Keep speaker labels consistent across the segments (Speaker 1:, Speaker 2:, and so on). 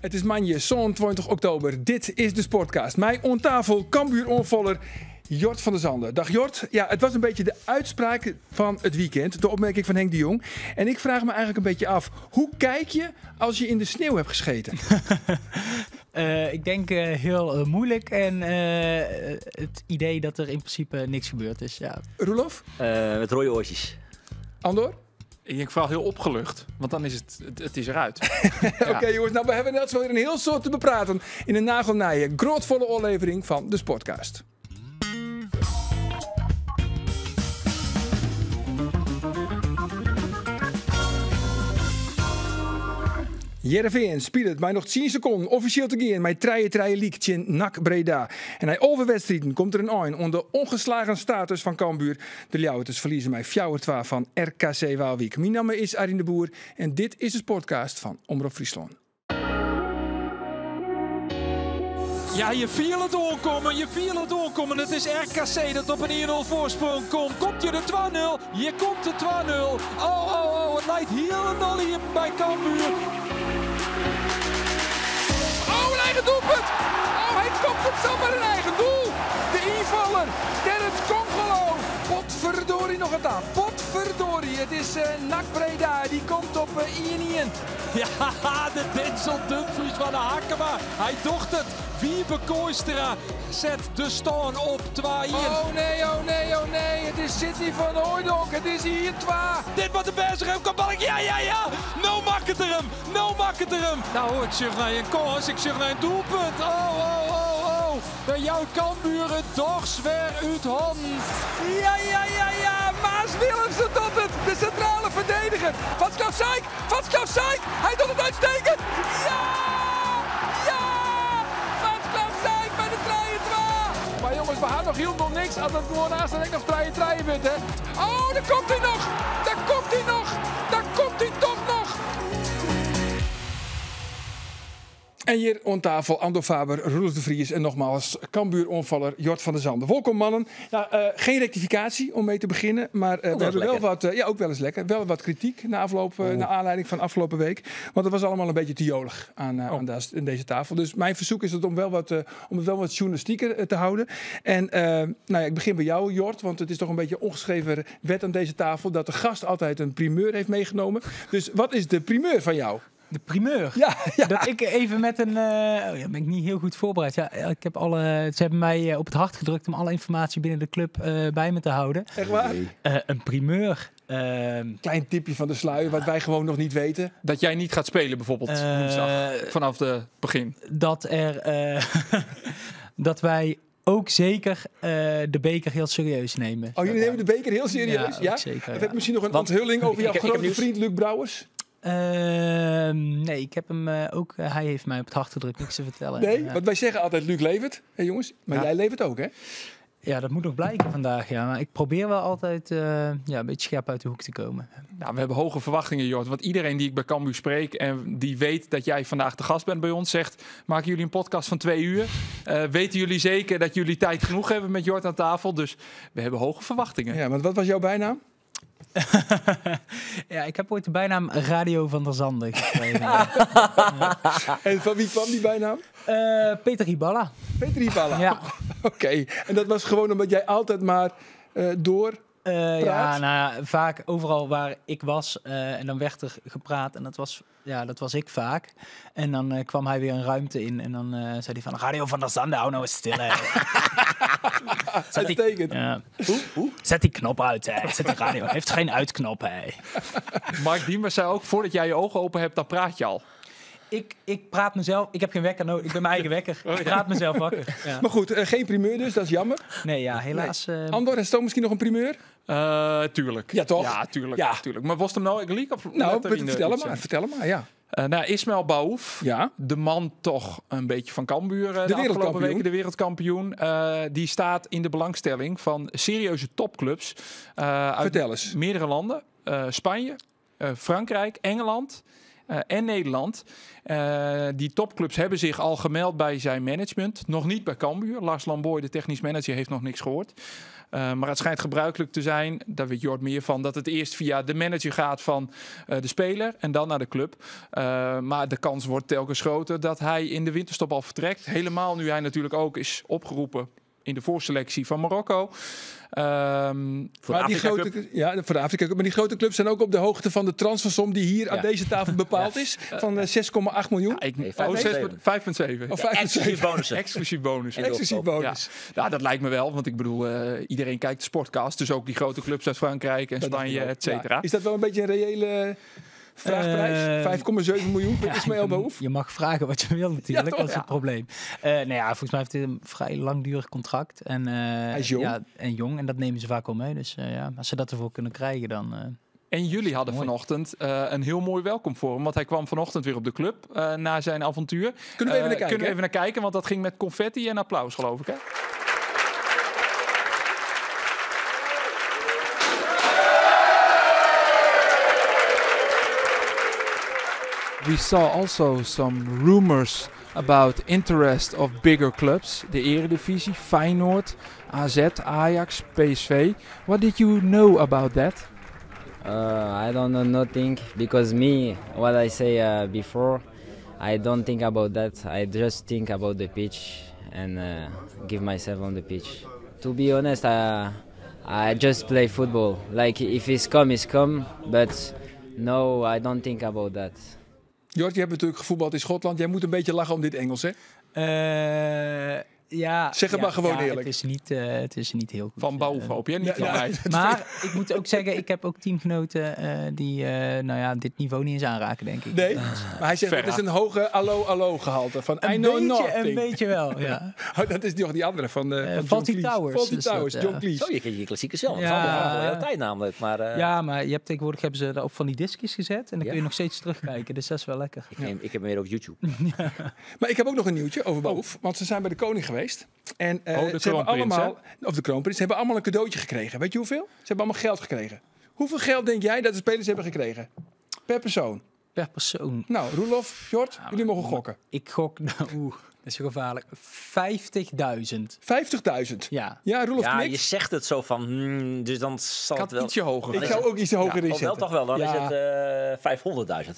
Speaker 1: It is moandei 27 oktober. Dit is de Sportcast. Mei oan tafel Cambuur-oanfaller Jort van der Zande. Dag Jort. Ja, het was een beetje de uitspraak van het weekend. De opmerking van Henk de Jong. En ik vraag me eigenlijk een beetje af. Hoe kijk je als je in de sneeuw hebt gescheten?
Speaker 2: Ik denk heel moeilijk. En het idee dat er in principe niks gebeurd is. Ja.
Speaker 1: Roelof?
Speaker 3: Met rode oortjes.
Speaker 1: Andor?
Speaker 4: Ik denk vooral heel opgelucht, want dan is het is eruit.
Speaker 1: Oké, jongens, we hebben net zo weer een heel soort te bepraten in een nagelnije, grootvolle aflevering van de Sportcast. Hearrenveen speelt maar nog 10 seconden officieel te gaan met treien treien leak tjin NAC Breda. En hij overwedstrijden komt er een eind onder de ongeslagen status van Cambuur. De Ljouwerters verliezen mij 4-2 van RKC Waalwijk. Mijn naam is Arjen de Boer en dit is de Sportcast van Omrop Fryslân.
Speaker 5: Ja, je viel het doorkomen, je viel het doorkomen. Het is RKC dat op een 1-0 voorsprong komt. Komt je de 2-0? Je komt de 2-0. Oh, oh, oh, het lijkt helemaal hier bij Cambuur.
Speaker 1: Oh, een eigen doelpunt! Oh, hij kopt het zelf met een eigen doel. De invaller, Terence Kongolo. Potverdorie nog het aan. Potverdorie, het is NAC Breda. Die komt op 1-1.
Speaker 5: Ja, de Denzel Dumfries van de Hakema. Hij docht het. Wiebe Kooistra zet de stand op 2-1.
Speaker 1: Oh nee, oh nee, oh nee. Het is Sydney van Hooijdonk. Het is hier 2.
Speaker 5: Dit wordt de bezig. Komt bal. Ja, ja, ja. No maakt het er hem. No maakt het er hem. Nou, ik zeg naar een kans. Ik zeg naar een doelpunt. Oh, oh, oh, oh. Bij jouw Cambuur het doch weer uit handen.
Speaker 1: Ja, ja, ja, ja. Maas Willemsen tot het. De centrale verdediger. Václav Sijk. Václav Sijk. Hij doet het uitstekend. Ja! Ja! Václav Sijk bij de 3-2. Maar jongens, we gaan nog helemaal niks. Als het gewoon naast en ik nog 3-3 wordt, hè. Oh, daar komt hij nog. Daar komt hij nog. Daar komt hij toch nog. En hier aan tafel Andor Faber, Roelof de Vries en nogmaals Cambuur-onvaller Jort van der Zande. Welkom mannen. Geen rectificatie om mee te beginnen, maar
Speaker 3: Ook
Speaker 1: we
Speaker 3: wel eens
Speaker 1: hebben wel
Speaker 3: lekker.
Speaker 1: wat, ja, ook wel eens lekker. Wel wat kritiek na afloop, naar aanleiding van afgelopen week. Want het was allemaal een beetje te jolig aan deze tafel. Dus mijn verzoek is het om het wel wat journalistieker te houden. En ik begin bij jou, Jort, want het is toch een beetje ongeschreven wet aan deze tafel dat de gast altijd een primeur heeft meegenomen. Dus wat is de primeur van jou?
Speaker 2: De primeur?
Speaker 1: Ja, ja.
Speaker 2: Dat ik even met een... Oh ja, ben ik niet heel goed voorbereid. Ja, ik heb alle, ze hebben mij op het hart gedrukt om alle informatie binnen de club bij me te houden.
Speaker 1: Echt waar?
Speaker 3: Nee.
Speaker 2: Een primeur.
Speaker 1: Klein tipje van de sluier, wat wij gewoon nog niet weten.
Speaker 4: Dat jij niet gaat spelen bijvoorbeeld woensdag, vanaf het begin.
Speaker 2: Dat wij ook zeker de beker heel serieus nemen.
Speaker 1: Oh, jullie nemen de beker heel serieus?
Speaker 2: Ja,
Speaker 1: Ja?
Speaker 2: ook zeker,
Speaker 1: Heb
Speaker 2: ja.
Speaker 1: je misschien nog een
Speaker 3: Want
Speaker 1: onthulling over jouw
Speaker 3: ik heb
Speaker 1: grote
Speaker 3: nieuws.
Speaker 1: vriend Luc Brouwers?
Speaker 2: Nee, ik heb hem ook. Hij heeft mij op het hart gedrukt, niks te vertellen.
Speaker 1: Nee,
Speaker 2: Ja.
Speaker 1: want wij zeggen altijd Luc levert, hè jongens? Maar jij levert ook, hè?
Speaker 2: Ja, dat moet nog blijken vandaag, ja. Maar ik probeer wel altijd een beetje scherp uit de hoek te komen.
Speaker 4: We hebben hoge verwachtingen, Jort. Want iedereen die ik bij Cambuur spreek en die weet dat jij vandaag de gast bent bij ons, zegt, maken jullie een podcast van 2 uur? Weten jullie zeker dat jullie tijd genoeg hebben met Jort aan tafel? Dus we hebben hoge verwachtingen.
Speaker 1: Ja, want wat was jouw bijnaam?
Speaker 2: Ja, ik heb ooit de bijnaam Radio van der Zande gekregen.
Speaker 1: En van wie kwam die bijnaam?
Speaker 2: Peter Hyballa.
Speaker 1: Peter Hyballa?
Speaker 2: Ja.
Speaker 1: Oké, en dat was gewoon omdat jij altijd maar door praat?
Speaker 2: Vaak overal waar ik was en dan werd er gepraat en dat was ik vaak. En dan kwam hij weer een ruimte in en dan zei hij van Radio van der Zande, hou nou eens stil, hè. Zet
Speaker 1: Uitstekend.
Speaker 3: Hoe? Hoe?
Speaker 2: Die knop uit, hè. Zet die radio. Heeft geen uitknop, hè.
Speaker 4: Mark Diemers zei ook, voordat jij je ogen open hebt, dan praat je al.
Speaker 2: Ik praat mezelf... Ik heb geen wekker nodig. Ik ben mijn eigen wekker. Ik praat mezelf wakker. Ja.
Speaker 1: Maar goed, geen primeur dus, dat is jammer.
Speaker 2: Nee, ja, helaas.
Speaker 1: Nee. Andor, is het misschien nog een primeur?
Speaker 4: Tuurlijk.
Speaker 1: Ja, toch?
Speaker 4: Ja, tuurlijk.
Speaker 1: Ja.
Speaker 4: Tuurlijk. Maar was het hem nou eigenlijk of let er in de iets in?
Speaker 1: Vertel hem maar, ja.
Speaker 4: Ismail Baouf, de man toch een beetje van Cambuur de
Speaker 1: De
Speaker 4: afgelopen
Speaker 1: wereldkampioen.
Speaker 4: weken, de wereldkampioen. Die staat in de belangstelling van serieuze topclubs uit
Speaker 1: Vertel eens.
Speaker 4: meerdere landen. Spanje, Frankrijk, Engeland en Nederland. Die topclubs hebben zich al gemeld bij zijn management. Nog niet bij Cambuur. Lars Lambooij, de technisch manager, heeft nog niks gehoord. Maar het schijnt gebruikelijk te zijn, daar weet Jort meer van, dat het eerst via de manager gaat van de speler en dan naar de club. Maar de kans wordt telkens groter dat hij in de winterstop al vertrekt. Helemaal nu hij natuurlijk ook is opgeroepen in de voorselectie van Marokko.
Speaker 3: Voor
Speaker 1: Maar die grote, ja, voor de Afrika Cup. Maar die grote clubs zijn ook op de hoogte van de transfersom die hier aan deze tafel bepaald is. Van 6,8 miljoen.
Speaker 4: Ja,
Speaker 3: Nee,
Speaker 4: 5,7.
Speaker 1: Of
Speaker 3: Exclusief
Speaker 1: 5,7.
Speaker 3: bonussen.
Speaker 4: Exclusief bonus.
Speaker 3: En
Speaker 1: Exclusief bonus.
Speaker 4: Ja. Nou, dat lijkt me wel, want ik bedoel, iedereen kijkt de sportcast. Dus ook die grote clubs uit Frankrijk en
Speaker 1: Dat dacht
Speaker 4: Spanje,
Speaker 1: ik ook.
Speaker 4: et cetera.
Speaker 1: Ja. Is dat wel een beetje een reële vraagprijs? 5,7 miljoen voor Ismaël Baouf?
Speaker 2: Je mag vragen wat je wil natuurlijk,
Speaker 1: Ja, toch?
Speaker 2: dat is het probleem. Nou ja, volgens mij heeft hij een vrij langdurig contract. En,
Speaker 1: Hij is jong.
Speaker 2: Ja, en jong, en dat nemen ze vaak al mee. Dus ja, als ze dat ervoor kunnen krijgen, dan...
Speaker 4: En jullie hadden
Speaker 2: Mooi.
Speaker 4: vanochtend een heel mooi welkom voor hem. Want hij kwam vanochtend weer op de club na zijn avontuur.
Speaker 1: Kunnen we even naar kijken?
Speaker 4: Kunnen we even naar kijken, want dat ging met confetti en applaus, geloof ik, hè?
Speaker 5: We saw also some rumors about interest of bigger clubs, the Eredivisie, Feyenoord, AZ, Ajax, PSV. What did you know about that?
Speaker 6: I don't know nothing because me, what I say before, I don't think about that. I just think about the pitch and give myself on the pitch. To be honest, I just play football. Like if it's come, it's come. But no, I don't think about that.
Speaker 1: Jort, je hebt natuurlijk gevoetbald in Schotland. Jij moet een beetje lachen om dit Engels, hè?
Speaker 2: Ja,
Speaker 1: Zeg het
Speaker 2: ja,
Speaker 1: maar gewoon
Speaker 2: ja,
Speaker 1: eerlijk.
Speaker 2: Het is niet heel goed.
Speaker 4: Van Baouf hoop je, niet van mij.
Speaker 2: Maar ik moet ook zeggen, ik heb ook teamgenoten die dit niveau niet eens aanraken, denk ik.
Speaker 1: Nee, maar hij zegt het is een hoge allo-allo gehalte. Van I know nothing.
Speaker 2: Een beetje wel, ja.
Speaker 1: Oh, dat is nog die andere van
Speaker 2: Fawlty Towers.
Speaker 1: Fawlty Towers, John Cleese.
Speaker 3: Zo, je kent je klassieke zelf. Dat is allemaal van jouw tijd namelijk. Maar,
Speaker 2: Ja, maar je hebt tegenwoordig hebben ze op van die discjes gezet en dan kun je nog steeds terugkijken. Dus dat is wel lekker.
Speaker 3: Ik heb meer op YouTube.
Speaker 2: Ja.
Speaker 1: Maar ik heb ook nog een nieuwtje over Baouf, want ze zijn bij de koning geweest. En
Speaker 4: de
Speaker 1: ze hebben allemaal, of de kroonprins, ze hebben allemaal een cadeautje gekregen. Weet je hoeveel? Ze hebben allemaal geld gekregen. Hoeveel geld denk jij dat de spelers hebben gekregen? Per persoon.
Speaker 2: Per persoon.
Speaker 1: Nou, Roelof, Jort, jullie mogen gokken.
Speaker 2: Ik gok, dat is gevaarlijk. 50.000.
Speaker 1: 50.000?
Speaker 2: Ja.
Speaker 1: Ja, Roelof
Speaker 3: ja,
Speaker 1: knikt.
Speaker 3: Je zegt het zo van, dus dan zal het wel...
Speaker 4: Ietsje hoger.
Speaker 1: Ik zou ook iets hoger inzetten.
Speaker 3: Wel toch wel, dan is het 500.000.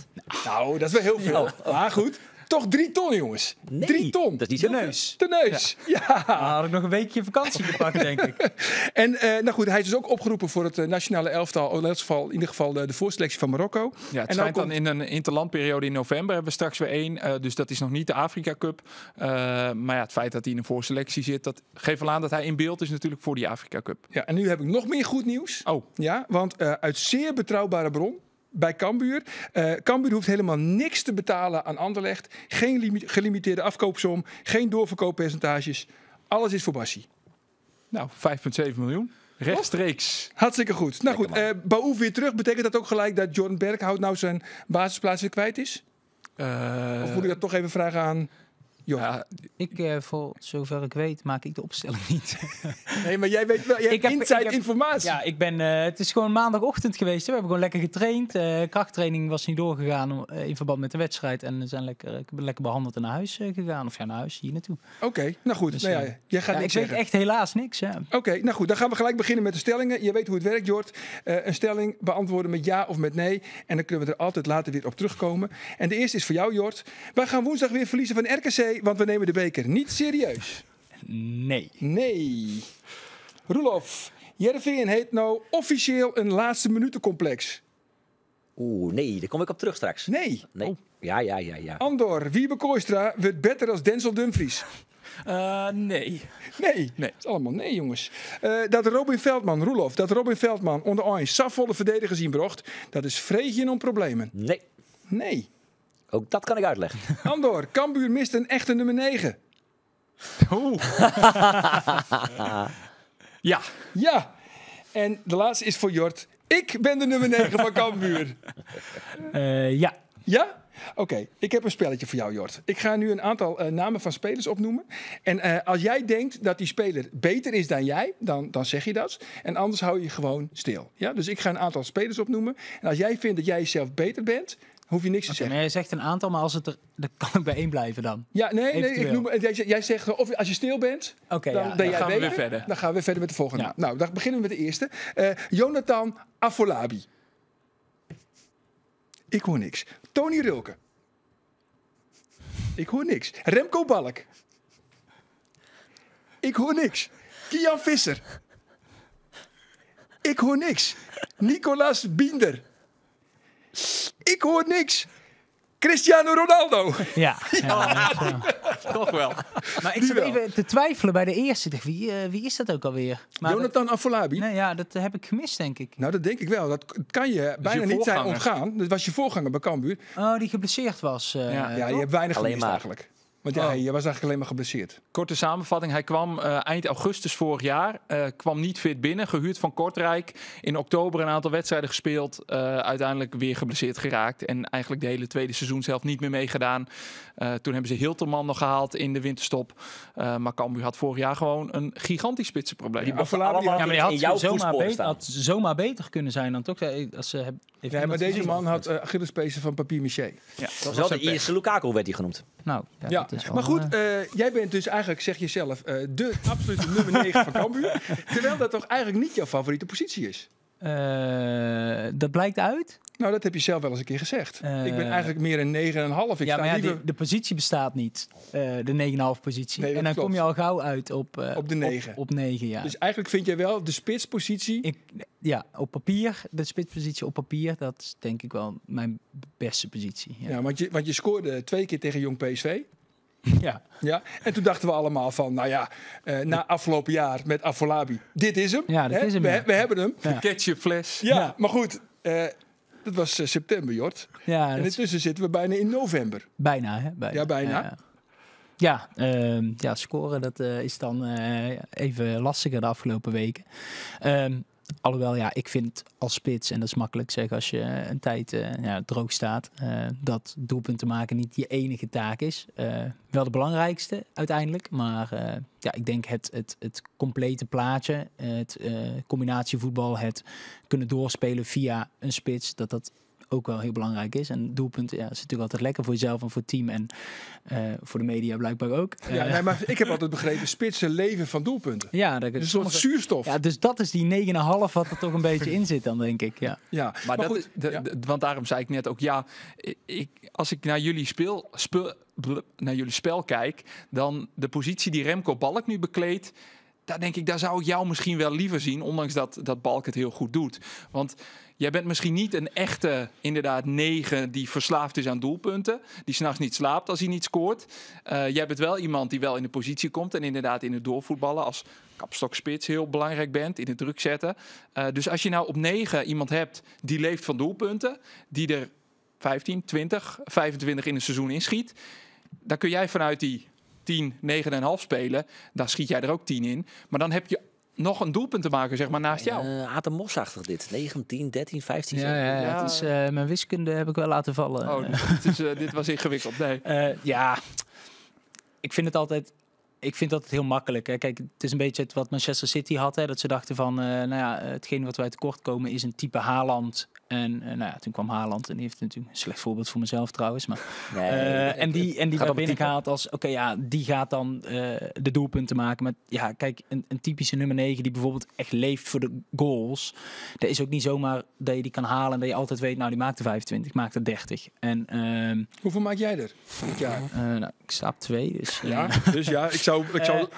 Speaker 1: Nou, dat is wel heel veel. Maar goed. Toch 3 ton, jongens.
Speaker 3: Nee,
Speaker 1: 3 ton.
Speaker 3: Dat is niet
Speaker 2: de neus.
Speaker 1: De neus, ja.
Speaker 2: Nou, had ik nog een weekje vakantie gepakt, denk ik.
Speaker 1: En nou goed, hij is dus ook opgeroepen voor het nationale elftal. In ieder geval de voorselectie van Marokko.
Speaker 4: Ja, het
Speaker 1: en
Speaker 4: schijnt dan in een interlandperiode in november hebben we straks weer 1. Dus dat is nog niet de Afrika Cup. Maar ja, het feit dat hij in een voorselectie zit, dat geeft wel aan dat hij in beeld is natuurlijk voor die Afrika Cup.
Speaker 1: Ja, en nu heb ik nog meer goed nieuws.
Speaker 4: Oh.
Speaker 1: Ja, want uit zeer betrouwbare bron bij Cambuur. Cambuur hoeft helemaal niks te betalen aan Anderlecht. Geen gelimiteerde afkoopsom. Geen doorverkooppercentages. Alles is voor Bassie.
Speaker 4: Nou, 5,7 miljoen. Rechtstreeks.
Speaker 1: Hartstikke goed. Nou goed, Baouf weer terug. Betekent dat ook gelijk dat Jordan Berghout nou zijn basisplaats weer kwijt is? Of moet ik dat toch even vragen aan... Ja,
Speaker 2: ik, voor zover ik weet, maak ik de opstelling niet.
Speaker 1: Nee, maar jij weet wel, jij hebt inside informatie.
Speaker 2: Ja, ik ben, het is gewoon maandagochtend geweest. Hè. We hebben gewoon lekker getraind. Krachttraining was niet doorgegaan in verband met de wedstrijd. En we zijn lekker, ik ben lekker behandeld en naar huis gegaan. Of ja, naar huis, hier naartoe.
Speaker 1: Oké, nou goed. Dus, nou ja, jij gaat niks
Speaker 2: ik weet echt helaas niks.
Speaker 1: Oké, nou goed. Dan gaan we gelijk beginnen met de stellingen. Je weet hoe het werkt, Jort. Een stelling beantwoorden met ja of met nee. En dan kunnen we er altijd later weer op terugkomen. En de eerste is voor jou, Jort. Wij gaan woensdag weer verliezen van RKC, want we nemen de beker niet serieus.
Speaker 2: Nee.
Speaker 1: Nee. Roelof, Heerenveen heet nou officieel een laatste minutencomplex.
Speaker 3: Oeh, nee, daar kom ik op terug straks.
Speaker 1: Nee.
Speaker 3: Nee. Oh. Ja.
Speaker 1: Andor, Wiebe Kooistra wordt beter als Denzel Dumfries.
Speaker 4: Nee.
Speaker 1: Nee. Het is allemaal nee, jongens. Dat Robin Veldman, Roelof, dat Robin Veldman onder een safvolle verdedigers inbracht, dat is vreegje om problemen.
Speaker 3: Nee.
Speaker 1: Nee.
Speaker 3: Ook dat kan ik uitleggen.
Speaker 1: Andor, Cambuur mist een echte nummer 9.
Speaker 4: Oeh. Ja.
Speaker 1: Ja. En de laatste is voor Jort. Ik ben de nummer 9 van Cambuur.
Speaker 2: Ja.
Speaker 1: Ja? Oké, ik heb een spelletje voor jou, Jort. Ik ga nu een aantal namen van spelers opnoemen. En als jij denkt dat die speler beter is dan jij, dan zeg je dat. En anders hou je gewoon stil. Ja? Dus ik ga een aantal spelers opnoemen. En als jij vindt dat jij jezelf beter bent,
Speaker 7: Hoef je niks te
Speaker 2: Oké,
Speaker 7: zeggen.
Speaker 2: maar jij zegt een aantal, maar als het er, dat kan ik bij één blijven dan.
Speaker 7: Ja, nee, nee, ik
Speaker 2: Eventueel.
Speaker 7: noem, jij zegt, of als je stil bent,
Speaker 2: Oké,
Speaker 7: dan
Speaker 2: ja.
Speaker 7: ben
Speaker 4: Dan
Speaker 7: jij
Speaker 4: gaan we
Speaker 7: beter.
Speaker 4: weer verder.
Speaker 7: Dan gaan we weer verder met de volgende.
Speaker 2: Ja.
Speaker 7: Nou, dan beginnen we met de eerste. Jonathan Afolabi. Ik hoor niks. Tony Rulke. Ik hoor niks. Remco Balk. Ik hoor niks. Kian Visser. Ik hoor niks. Nicolas Binder. Ik hoor niks. Cristiano Ronaldo.
Speaker 2: Ja. Ja, dat is wel.
Speaker 4: Toch wel.
Speaker 2: Maar ik
Speaker 7: Die
Speaker 2: zat
Speaker 7: wel.
Speaker 2: even te twijfelen bij de eerste. Ik dacht, wie is dat ook alweer? Maar
Speaker 7: Jonathan Afolabi.
Speaker 2: Dat, nee, ja, dat heb ik gemist, denk ik.
Speaker 7: Nou, dat denk ik wel. Dat kan je bijna
Speaker 4: je
Speaker 7: niet zijn
Speaker 4: voorganger.
Speaker 7: ontgaan. Dat was je voorganger bij Cambuur.
Speaker 2: Oh, die geblesseerd was.
Speaker 4: Ja.
Speaker 7: Ja, je
Speaker 2: toch?
Speaker 7: hebt weinig
Speaker 3: Alleen
Speaker 7: gemist
Speaker 3: maar.
Speaker 7: eigenlijk. Want ja,
Speaker 2: Oh.
Speaker 7: je was eigenlijk alleen maar geblesseerd.
Speaker 4: Korte samenvatting. Hij kwam eind augustus vorig jaar. Kwam niet fit binnen. Gehuurd van Kortrijk. In oktober een aantal wedstrijden gespeeld. Uiteindelijk weer geblesseerd geraakt. En eigenlijk de hele tweede seizoen zelf niet meer meegedaan. Toen hebben ze Hilterman nog gehaald in de winterstop. Maar Cambuur had vorig jaar gewoon een gigantisch spitsenprobleem.
Speaker 3: Die mochten
Speaker 7: Afolabi
Speaker 3: allemaal
Speaker 2: Ja, maar die had
Speaker 3: in jouw
Speaker 2: zomaar,
Speaker 3: voetsporen
Speaker 2: beter,
Speaker 3: staan.
Speaker 2: had zomaar beter kunnen zijn dan toch? Als ze heb, heeft
Speaker 7: Ja, maar
Speaker 2: iemand
Speaker 7: deze
Speaker 2: gezien?
Speaker 7: man had Achillespezen van papier maché.
Speaker 4: Ja, dat
Speaker 3: Dat
Speaker 4: was
Speaker 3: was wel de
Speaker 4: zijn pech.
Speaker 3: Ierse Lukaku werd hij genoemd.
Speaker 2: Nou, ja,
Speaker 7: Ja,
Speaker 2: dat is wel,
Speaker 7: maar goed, jij bent dus eigenlijk, zeg je zelf, de absolute nummer 9 van Cambuur. Terwijl dat toch eigenlijk niet jouw favoriete positie is.
Speaker 2: Dat blijkt uit.
Speaker 7: Nou, dat heb je zelf wel eens een keer gezegd. Ik ben eigenlijk meer een 9,5. Ik
Speaker 2: ja,
Speaker 7: sta
Speaker 2: maar ja,
Speaker 7: liever
Speaker 2: de positie bestaat niet. De 9,5 positie.
Speaker 7: Nee, dat
Speaker 2: en dan
Speaker 7: klopt.
Speaker 2: kom je al gauw uit op,
Speaker 7: Op de 9.
Speaker 2: Op 9, ja.
Speaker 7: Dus eigenlijk vind jij wel de spitspositie.
Speaker 2: Ja, op papier, de spitspositie op papier, dat is denk ik wel mijn beste positie. Ja.
Speaker 7: Ja, want je scoorde 2 keer tegen Jong PSV.
Speaker 2: Ja.
Speaker 7: Ja, en toen dachten we allemaal van, nou ja, na afgelopen jaar met Afolabi, dit is hem.
Speaker 2: Ja, dit
Speaker 7: Hè?
Speaker 2: is hem, ja.
Speaker 7: We hebben hem.
Speaker 2: Ja.
Speaker 4: De ketchupfles.
Speaker 7: Ja,
Speaker 2: Ja.
Speaker 7: maar goed, dat was september, Jort.
Speaker 2: Ja,
Speaker 7: En
Speaker 2: dat is
Speaker 7: intussen zitten we bijna in november.
Speaker 2: bijna, hè? Bijna.
Speaker 7: Ja, bijna.
Speaker 2: Ja, ja, scoren, dat is dan even lastiger de afgelopen weken. Alhoewel, ja, ik vind als spits, en dat is makkelijk zeggen als je een tijd droog staat, dat doelpunten maken niet je enige taak is. Wel de belangrijkste uiteindelijk, maar ik denk het complete plaatje, het combinatievoetbal, het kunnen doorspelen via een spits, dat ook wel heel belangrijk is. En doelpunten, ja, is natuurlijk altijd lekker voor jezelf en voor het team en voor de media blijkbaar ook.
Speaker 7: Ja, nee, maar ik heb altijd begrepen, spitsen leven van doelpunten.
Speaker 2: Ja, dat
Speaker 7: Dus een soort zuurstof.
Speaker 2: Ja, dus dat is die 9,5 wat er toch een beetje in zit dan, denk ik. Ja.
Speaker 7: Ja,
Speaker 4: Maar, dat
Speaker 7: goed,
Speaker 4: is, want daarom zei ik net ook, ja, als ik naar jullie naar jullie spel kijk, dan de positie die Remco Balk nu bekleedt, daar denk ik, daar zou ik jou misschien wel liever zien, ondanks dat Balk het heel goed doet. Want jij bent misschien niet een echte, inderdaad, 9 die verslaafd is aan doelpunten, die 's nachts niet slaapt als hij niet scoort. Jij bent wel iemand die wel in de positie komt en inderdaad in het doorvoetballen als kapstokspits heel belangrijk bent, in het druk zetten. Dus als je nou op 9 iemand hebt die leeft van doelpunten, die er 15, 20, 25 in een seizoen inschiet, dan kun jij vanuit die 10, 9,5 spelen. Daar schiet jij er ook 10 in. Maar dan heb je nog een doelpunt te maken, zeg maar, naast jou.
Speaker 3: Aad de Mosachtig dit. 9, 10, 13, 15.
Speaker 2: Ja, ja, ja. Het is, mijn wiskunde heb ik wel laten vallen.
Speaker 4: Oh, dus dit was ingewikkeld. Nee.
Speaker 2: Ja, ik vind het altijd... Ik vind dat heel makkelijk. Hè. Kijk, het is een beetje het wat Manchester City had. Hè, dat ze dachten van, hetgeen wat wij tekort komen is een type Haaland. En toen kwam Haaland. En die heeft natuurlijk een slecht voorbeeld voor mezelf trouwens. Maar,
Speaker 3: Nee,
Speaker 2: en die
Speaker 3: gaat
Speaker 2: werd
Speaker 3: om het
Speaker 2: binnengehaald als, oké, ja, die gaat dan de doelpunten maken. Maar ja, kijk, een typische nummer 9 die bijvoorbeeld echt leeft voor de goals. Dat is ook niet zomaar dat je die kan halen en dat je altijd weet, nou, die maakt er 25, maakt er 30. En,
Speaker 7: Hoeveel maak jij er dit jaar?
Speaker 2: Ik sta op 2. Dus,
Speaker 7: Ja, dus ja, ik zou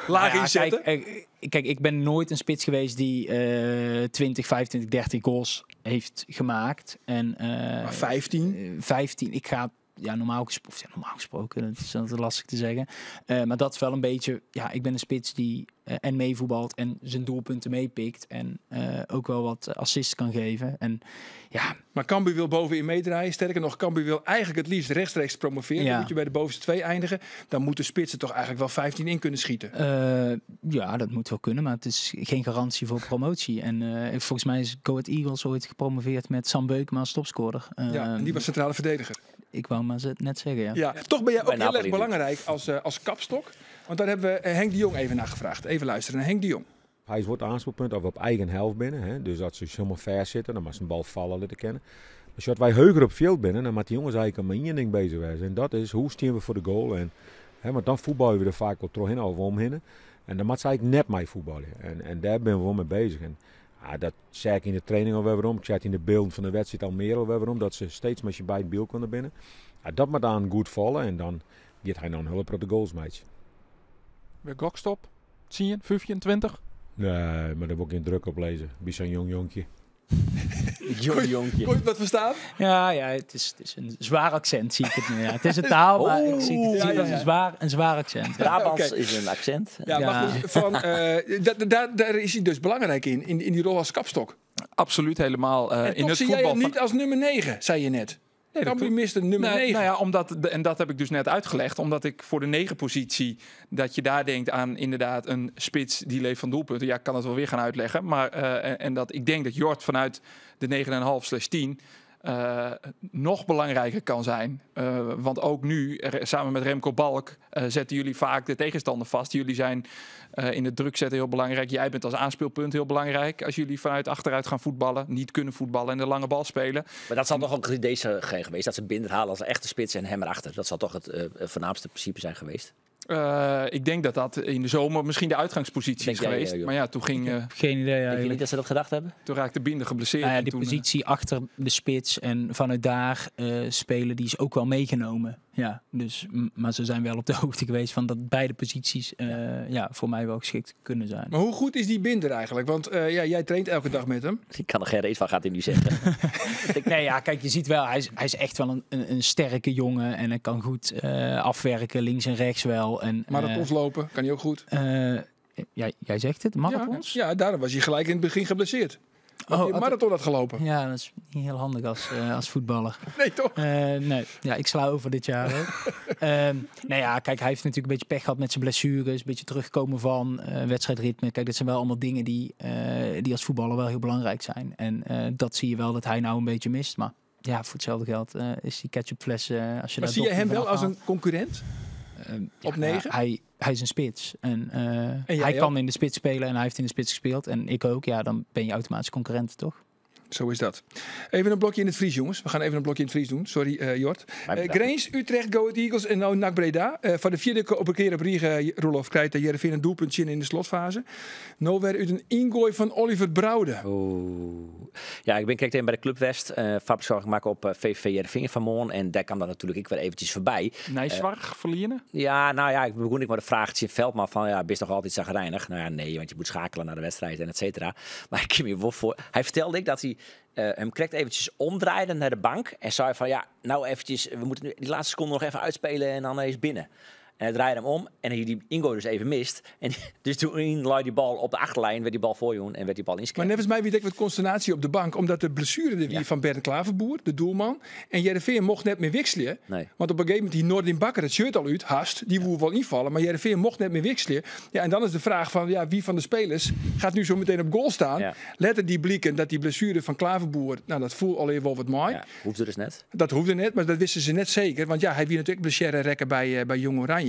Speaker 7: laag inzetten.
Speaker 2: Kijk, ik ben nooit een spits geweest die 20, 25, 30 goals heeft gemaakt. En,
Speaker 7: maar 15?
Speaker 2: 15. Ik ga, ja, normaal gesproken, dat is altijd lastig te zeggen. Maar dat is wel een beetje, ja, ik ben een spits die en meevoetbalt en zijn doelpunten meepikt. En ook wel wat assists kan geven. En, ja.
Speaker 7: Maar Cambuur wil bovenin meedraaien. Sterker nog, Cambuur wil eigenlijk het liefst rechtstreeks promoveren.
Speaker 2: Ja.
Speaker 7: Dan moet je bij de bovenste 2 eindigen. Dan moeten spitsen toch eigenlijk wel 15 in kunnen schieten.
Speaker 2: Ja, dat moet wel kunnen. Maar het is geen garantie voor promotie. En volgens mij is Go Ahead Eagles ooit gepromoveerd met Sam Beukema als topscorer.
Speaker 7: Ja, en die was centrale verdediger.
Speaker 2: Ik wou maar net zeggen, ja.
Speaker 7: Ja, toch ben jij ook
Speaker 3: Bij
Speaker 7: heel
Speaker 3: Napoli
Speaker 7: erg
Speaker 3: nu.
Speaker 7: belangrijk als kapstok. Want daar hebben we Henk de Jong even naar gevraagd. Even luisteren naar Henk de Jong.
Speaker 8: Hij wordt aanspeelpunt of op eigen helft binnen. Hè? Dus dat ze helemaal ver zitten, dan mag ze een bal vallen laten kennen. As wy heger op fjild binne, dan moatte dy jonges eigentlik mei ien ding beuzich wêze. En dat is, hoe steane we foar de goal? En, hè, want dan fuotbalje we der faak wol trochhinne of omhinne. En dan moat se eigentlik net mei fuotbalje. En dêr binne we wol mei beuzich. En ah, dat seach ik yn de training alwer werom. Ik seach yn de bylden fan de wedstriid al mear alwer werom. Dat se steeds mei syn beiden by elkoar binne. Ja, dat moat dan goed falle. En dan giet hy noch in hiele protte goals meitsjen.
Speaker 4: Wêr gokst op? 10, 15, 20?
Speaker 8: Nee, mar dêr wol ik gjin druk op lizze. By sa'n jong jonkje.
Speaker 3: Jong jonkje.
Speaker 7: Kon je het wat verstaan?
Speaker 2: Ja, het is een zwaar accent, zie ik het nu. Ja. Het is een taal, maar ik zie het, zie het als een zwaar accent.
Speaker 3: Brabants
Speaker 7: Oké.
Speaker 3: is een accent.
Speaker 7: Ja, maar goed, van, daar is hij dus belangrijk in die rol als kapstok.
Speaker 4: Absoluut helemaal.
Speaker 7: En
Speaker 4: in
Speaker 7: toch
Speaker 4: het
Speaker 7: zie jij
Speaker 4: voetbal
Speaker 7: hem
Speaker 4: van
Speaker 7: niet als nummer 9, zei je net.
Speaker 4: Nee, dat
Speaker 7: Cambuur
Speaker 4: klopt.
Speaker 7: mist een nummer
Speaker 4: Nee,
Speaker 7: 9.
Speaker 4: nou ja, omdat, en dat heb ik dus net uitgelegd. Omdat ik voor de 9 positie, dat je daar denkt aan inderdaad een spits die leeft van doelpunten. Ja, ik kan het wel weer gaan uitleggen. Maar en dat ik denk dat Jort vanuit de 9,5/10 nog belangrijker kan zijn. Want ook nu, samen met Remco Balk, zetten jullie vaak de tegenstander vast. Jullie zijn in het druk zetten heel belangrijk. Jij bent als aanspeelpunt heel belangrijk. Als jullie vanuit achteruit gaan voetballen, niet kunnen voetballen en de lange bal spelen.
Speaker 3: Maar dat zal toch ook het idee zijn geweest, dat ze Binder halen als echte spits en hem erachter. Dat zal toch het voornaamste principe zijn geweest?
Speaker 4: Ik denk dat dat in de zomer misschien de uitgangspositie
Speaker 3: Denk
Speaker 4: is
Speaker 3: jij,
Speaker 4: geweest.
Speaker 3: Job?
Speaker 4: Maar ja, toen ging,
Speaker 2: Ik heb geen idee
Speaker 3: Denk je
Speaker 2: eigenlijk.
Speaker 3: niet dat ze dat gedacht hebben?
Speaker 4: Toen raakte Binder geblesseerd.
Speaker 2: Nou ja,
Speaker 4: en
Speaker 2: die
Speaker 4: toen,
Speaker 2: positie achter de spits en vanuit daar spelen, die is ook wel meegenomen. Ja, dus, maar ze zijn wel op de hoogte geweest van dat beide posities voor mij wel geschikt kunnen zijn.
Speaker 7: Maar hoe goed is die Binder eigenlijk? Want jij traint elke dag met hem.
Speaker 3: Ik kan er geen race van, gaat hij nu zeggen.
Speaker 2: Nee, ja, kijk, je ziet wel, hij is echt wel een sterke jongen en hij kan goed afwerken, links en rechts wel. En,
Speaker 7: Marathons lopen, kan hij ook goed.
Speaker 2: Jij zegt het, marathons?
Speaker 7: Ja, ja, daarom was hij gelijk in het begin geblesseerd. Want
Speaker 2: Oh,
Speaker 7: hij een
Speaker 2: had
Speaker 7: marathon had gelopen.
Speaker 2: Ja, dat is niet heel handig als voetballer.
Speaker 7: Nee, toch?
Speaker 2: Nee, ja, ik sla over dit jaar ook. Hij heeft natuurlijk een beetje pech gehad met zijn blessures. Een beetje terugkomen van wedstrijdritme. Kijk, dat zijn wel allemaal dingen die als voetballer wel heel belangrijk zijn. En dat zie je wel dat hij nou een beetje mist. Maar ja, voor hetzelfde geld is die ketchupfles, als je
Speaker 7: Maar
Speaker 2: daar
Speaker 7: zie je
Speaker 2: dopje
Speaker 7: hem wel
Speaker 2: vanaf
Speaker 7: als
Speaker 2: haalt.
Speaker 7: een concurrent? Op 9?
Speaker 2: Hij is een spits. En
Speaker 7: En jij
Speaker 2: hij
Speaker 7: ook?
Speaker 2: kan in de spits spelen en hij heeft in de spits gespeeld. En ik ook. Ja, dan ben je automatisch concurrent, toch?
Speaker 7: Zo is dat. Even een blokje in het Fries, jongens. We gaan even een blokje in het Fries doen. Sorry, Jort.
Speaker 3: Mijn bedankt.
Speaker 7: Grins, Utrecht, Go Ahead Eagles en nou NAC Breda. Voor de vierde op een keer op Riege, Roelof, krijgt de Heerenveen een doelpuntje in de slotfase. Nou weer uit een ingooi van Oliver Brouwde.
Speaker 3: Oeh. Ja, ik ben kijk even bij de Club West. Voorbeschouwing maken op VVV Heerenveen vanmorgen. En daar kwam dat natuurlijk ik weer eventjes voorbij.
Speaker 4: Nijswarg verliezen?
Speaker 3: Ja, nou ja, ik begon ik maar de vraag in Veldman van, ja, ben je nog altijd zagrijnig? Nou ja, nee, want je moet schakelen naar de wedstrijd en et cetera. Maar ik heb me wel voor. Hij vertelde ik dat hij hem correct eventjes omdraaide naar de bank en zei van, ja, nou eventjes, we moeten nu die laatste seconde nog even uitspelen en dan is binnen. En hij draaide hem om en hij die ingooi dus even mist. En dus toen lag die bal op de achterlijn, werd die bal voor Joen en werd die bal ingeschoten.
Speaker 7: Maar net als mij weet ik wat consternatie op de bank, omdat de blessure er wie van Bernd Klaverboer, de doelman. En Heerenveen mocht net meer wisselen. Want op een gegeven moment die Nordin Bakker het shirt al uit, haast, die woe wel invallen. Maar Heerenveen mocht net meer wisselen. Ja, en dan is de vraag van, ja, wie van de spelers gaat nu zo meteen op goal staan? Letter die blikken dat die blessure van Klaverboer, nou dat voelt al even wel wat mooi.
Speaker 3: Ja, hoefde dus net.
Speaker 7: Dat hoefde net, maar dat wisten ze net zeker. Want ja, hij wie natuurlijk blessure rekken bij Jong Oranje.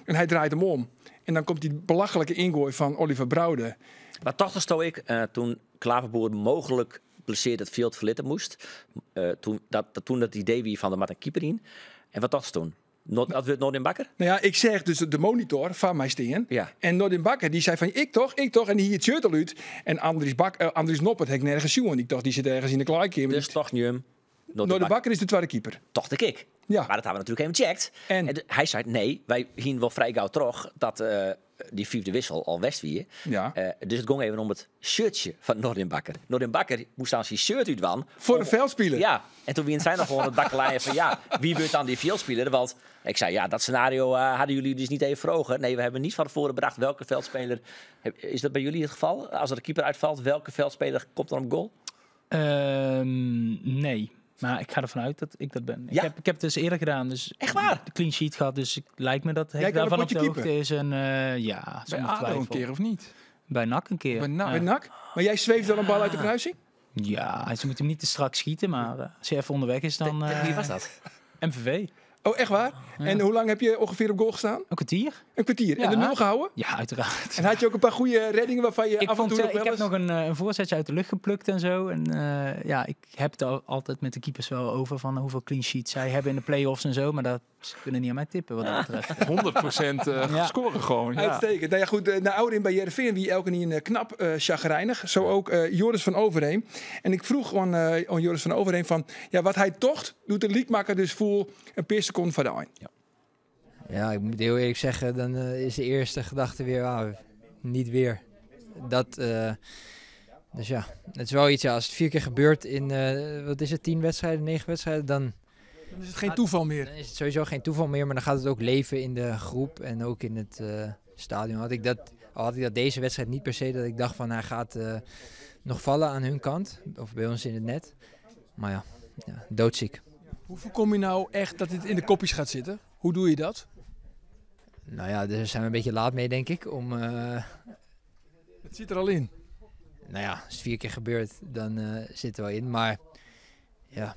Speaker 7: En hij draait hem om. En dan komt die belachelijke ingooi van Oliver Brouwde.
Speaker 3: Maar toch stond ik toen Klaverboer mogelijk blesseerd het veld verlitten moest. Toen dat idee wie van de Martin keeper in. En wat dacht ze toen? Dat werd Nordin Bakker?
Speaker 7: Nou ja, ik zeg dus de monitor van mij steen. En Nordin Bakker die zei van ik toch, ik toch. En die hier het shirt al uit. En Andries Noppert heb ik nergens zien. Want ik dacht die zit ergens in de kleikamer.
Speaker 3: Dus toch nu hem. Nordin
Speaker 7: Nordin
Speaker 3: Bakker.
Speaker 7: Bakker is de tweede keeper.
Speaker 3: Tocht ik ik. Maar dat hebben we natuurlijk even gecheckt.
Speaker 7: En?
Speaker 3: En hij zei nee, wij gingen wel vrij gauw terug dat die vierde wissel al west wie. Dus het ging even om het shirtje van Nordin Bakker. Nordin Bakker moest aan zijn shirt uitwan.
Speaker 7: Voor de veldspeler.
Speaker 3: Ja, en toen wie zijn nog gewoon het bakkelaaien van ja, wie wordt dan die veldspeler? Want ik zei ja, dat scenario hadden jullie dus niet even voor ogen. Nee, we hebben niet van tevoren bedacht welke veldspeler. Is dat bij jullie het geval? Als er de keeper uitvalt, welke veldspeler komt dan op goal?
Speaker 2: Nee. Maar ik ga ervan uit dat ik dat ben. Ik heb het dus eerder gedaan. Dus
Speaker 3: Echt waar?
Speaker 2: De clean sheet gehad, dus ik lijkt me dat
Speaker 7: Jij
Speaker 2: hij
Speaker 7: kan een
Speaker 2: daarvan op
Speaker 7: potje
Speaker 2: de hoogte
Speaker 7: keeper.
Speaker 2: is. En ja,
Speaker 4: Bij
Speaker 2: zonder
Speaker 4: ADO een
Speaker 2: twijfel.
Speaker 4: keer of niet?
Speaker 2: Bij NAC een keer.
Speaker 4: Bij NAC.
Speaker 2: Ja.
Speaker 7: Bij NAC? Maar jij zweeft dan een bal uit de kruising?
Speaker 2: Ja, ze moeten hem niet te strak schieten, maar als hij even onderweg is dan...
Speaker 3: Tegen wie was dat?
Speaker 2: MVV.
Speaker 7: Oh, echt waar?
Speaker 2: Ja.
Speaker 7: En hoe lang heb je ongeveer op goal gestaan?
Speaker 2: Een kwartier.
Speaker 7: Een kwartier. En
Speaker 2: Ja.
Speaker 7: de nul gehouden?
Speaker 2: Ja, uiteraard.
Speaker 7: En had je ook een paar goede reddingen waarvan je
Speaker 2: Ik,
Speaker 7: af en
Speaker 2: vond,
Speaker 7: toe nog
Speaker 2: ik
Speaker 7: wel
Speaker 2: heb
Speaker 7: eens...
Speaker 2: nog een voorzetje uit de lucht geplukt en zo. En ja, ik heb het al, altijd met de keepers wel over van hoeveel clean sheets zij hebben in de play-offs en zo. Maar dat ze kunnen niet aan mij tippen wat dat betreft.
Speaker 4: 100% gescoren gewoon. Ja.
Speaker 7: Uitstekend. Nou ja, goed, naar Ouderin bij Heerenveen, wie elke niet een knap chagrijnig. Zo ook Joris van Overheem. En ik vroeg aan Joris van Overheem van, ja, wat hij tocht, doet de leakmaker dus voel een paar seconden voor de eind.
Speaker 6: Ja. Ja, ik moet heel eerlijk zeggen, dan is de eerste gedachte weer, ah, niet weer. Dat, dus ja, het is wel iets, ja, als het 4 keer gebeurt in, wat is het, 10 wedstrijden, 9 wedstrijden, dan...
Speaker 7: Dan is het geen toeval meer.
Speaker 6: Dan is het sowieso geen toeval meer, maar dan gaat het ook leven in de groep en ook in het stadion. Had ik dat, al had ik dat deze wedstrijd niet per se, dat ik dacht van hij gaat nog vallen aan hun kant, of bij ons in het net. Maar ja, ja, doodziek.
Speaker 7: Hoe voorkom je nou echt dat dit in de kopjes gaat zitten? Hoe doe je dat?
Speaker 6: Nou ja, daar zijn we een beetje laat mee, denk ik. Om,
Speaker 7: Het zit er al in.
Speaker 6: Nou ja, als het 4 keer gebeurt, dan zit het er wel in. Maar ja,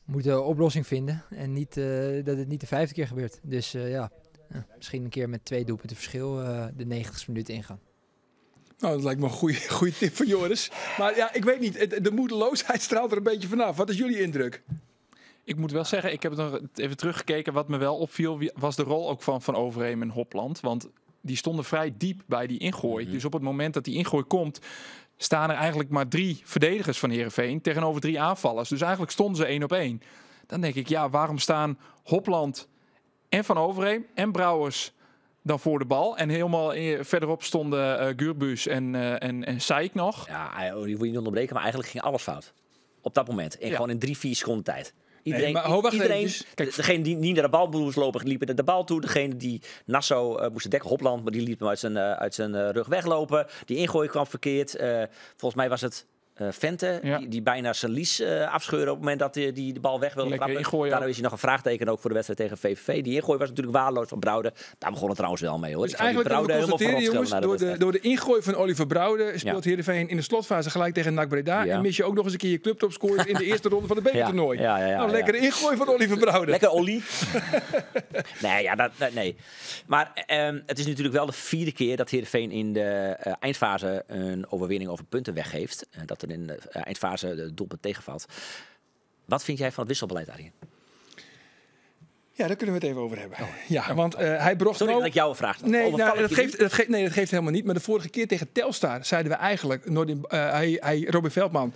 Speaker 6: we moeten een oplossing vinden en niet, dat het niet de 5e keer gebeurt. Dus ja, misschien een keer met 2 doelpunten verschil de 90ste minuut ingaan.
Speaker 7: Nou, dat lijkt me een goede tip van Joris. Maar ja, ik weet niet, de moedeloosheid straalt er een beetje vanaf. Wat is jullie indruk?
Speaker 4: Ik moet wel zeggen, ik heb het nog even teruggekeken. Wat me wel opviel, was de rol ook van Overheem en Hopland. Want die stonden vrij diep bij die ingooi. Mm-hmm. Dus op het moment dat die ingooi komt, staan er eigenlijk maar 3 verdedigers van Heerenveen tegenover 3 aanvallers. Dus eigenlijk stonden ze 1 op 1. Dan denk ik, ja, waarom staan Hopland en Van Overheem en Brouwers dan voor de bal? En helemaal verderop stonden Gürbüz en Seik nog.
Speaker 3: Ja, die wil je niet onderbreken, maar eigenlijk ging alles fout. Op dat moment. En gewoon in 3-4 seconden tijd. Iedereen,
Speaker 7: nee, maar, oh, wacht
Speaker 3: iedereen kijk, degene die niet naar de bal moest lopen, liep naar de bal toe. Degene die Nasso moest dekken, Hopland, maar die liep hem uit zijn rug weglopen. Die ingooi kwam verkeerd. Volgens mij was het Vente, ja, die bijna zijn lies afscheurde op het moment dat hij die de bal weg wilde trappen. Daardoor is hij nog een vraagteken ook voor de wedstrijd tegen VVV. Die ingooi was natuurlijk waardeloos van Braude. Daar begon het trouwens wel mee, hoor.
Speaker 7: Dus eigenlijk kunnen we constateren, jongens, door de ingooi van Oliver Braude speelt Heerenveen in de slotfase gelijk tegen NAC Breda. Ja. En mis je ook nog eens een keer je clubtopscorer in de eerste ronde van het bekertoernooi. Ja. Nou, lekkere ingooi van Oliver Braude.
Speaker 3: Lekker Olly. Nee, ja, nee. Maar het is natuurlijk wel de 4e keer dat Heerenveen in de eindfase een overwinning over punten weggeeft. Dat er in de eindfase de doelpunt tegenvalt. Wat vind jij van het wisselbeleid, Arjen?
Speaker 7: Ja, daar kunnen we het even over hebben. Oh. Ja, want hij bracht.
Speaker 3: Sorry dat ik jou een vraag stel.
Speaker 7: Nee, nou, dat geeft helemaal niet. Maar de vorige keer tegen Telstar zeiden we eigenlijk... Robin Veldman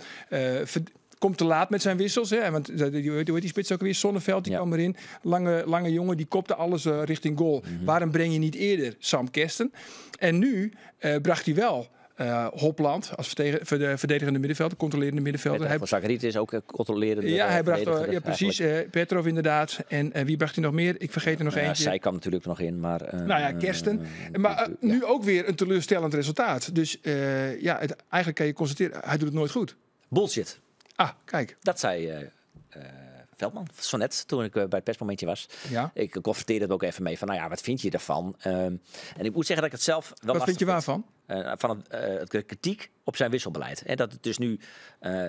Speaker 7: komt te laat met zijn wissels. Hè? Want hoe heet die spits ook weer? Sonneveld, die kwam erin. Lange jongen, die kopte alles richting goal. Mm-hmm. Waarom breng je niet eerder Sam Kersten? En nu bracht hij wel Hopland als verdedigende middenvelder, controlerende middenvelder.
Speaker 3: Petrov Zagaritis is ook controlerende.
Speaker 7: Ja, hij bracht ja, precies. Petrov inderdaad. En wie bracht hij nog meer? Ik vergeet er nog eentje.
Speaker 3: Zij kwam natuurlijk nog in, maar...
Speaker 7: nou ja, Kersten. Maar nu ook weer een teleurstellend resultaat. Dus ja, eigenlijk kan je constateren, hij doet het nooit goed.
Speaker 3: Bullshit.
Speaker 7: Ah, kijk.
Speaker 3: Dat zei Veldman, zo net, toen ik bij het persmomentje was.
Speaker 7: Ja.
Speaker 3: Ik confronteerde het ook even mee van, nou ja, wat vind je daarvan? En ik moet zeggen dat ik het zelf wel
Speaker 7: Wat vind je waarvan?
Speaker 3: Van het kritiek op zijn wisselbeleid. En dat het dus nu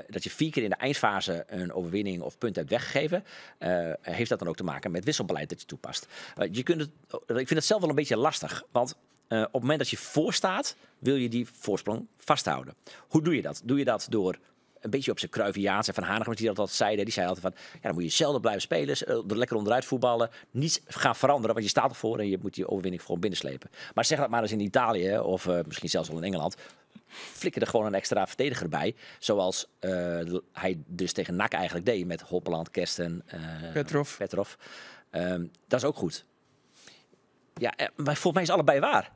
Speaker 3: dat je 4 keer in de eindfase een overwinning of punt hebt weggegeven, heeft dat dan ook te maken met wisselbeleid dat je toepast. Je kunt het, ik vind het zelf wel een beetje lastig, want op het moment dat je voorstaat, wil je die voorsprong vasthouden. Hoe doe je dat? Doe je dat door een beetje op zijn Cruyffiaans en Van Hanegem, die dat altijd zeiden. Die zei altijd van, ja, dan moet je zelden blijven spelen, lekker onderuit voetballen, niets gaan veranderen, want je staat ervoor en je moet die overwinning gewoon binnenslepen. Maar zeg dat maar eens in Italië of misschien zelfs wel in Engeland. Flikker er gewoon een extra verdediger bij, zoals hij dus tegen NAC eigenlijk deed met Hopland, Kersten, Petrov. Dat is ook goed. Ja, maar volgens mij is allebei waar.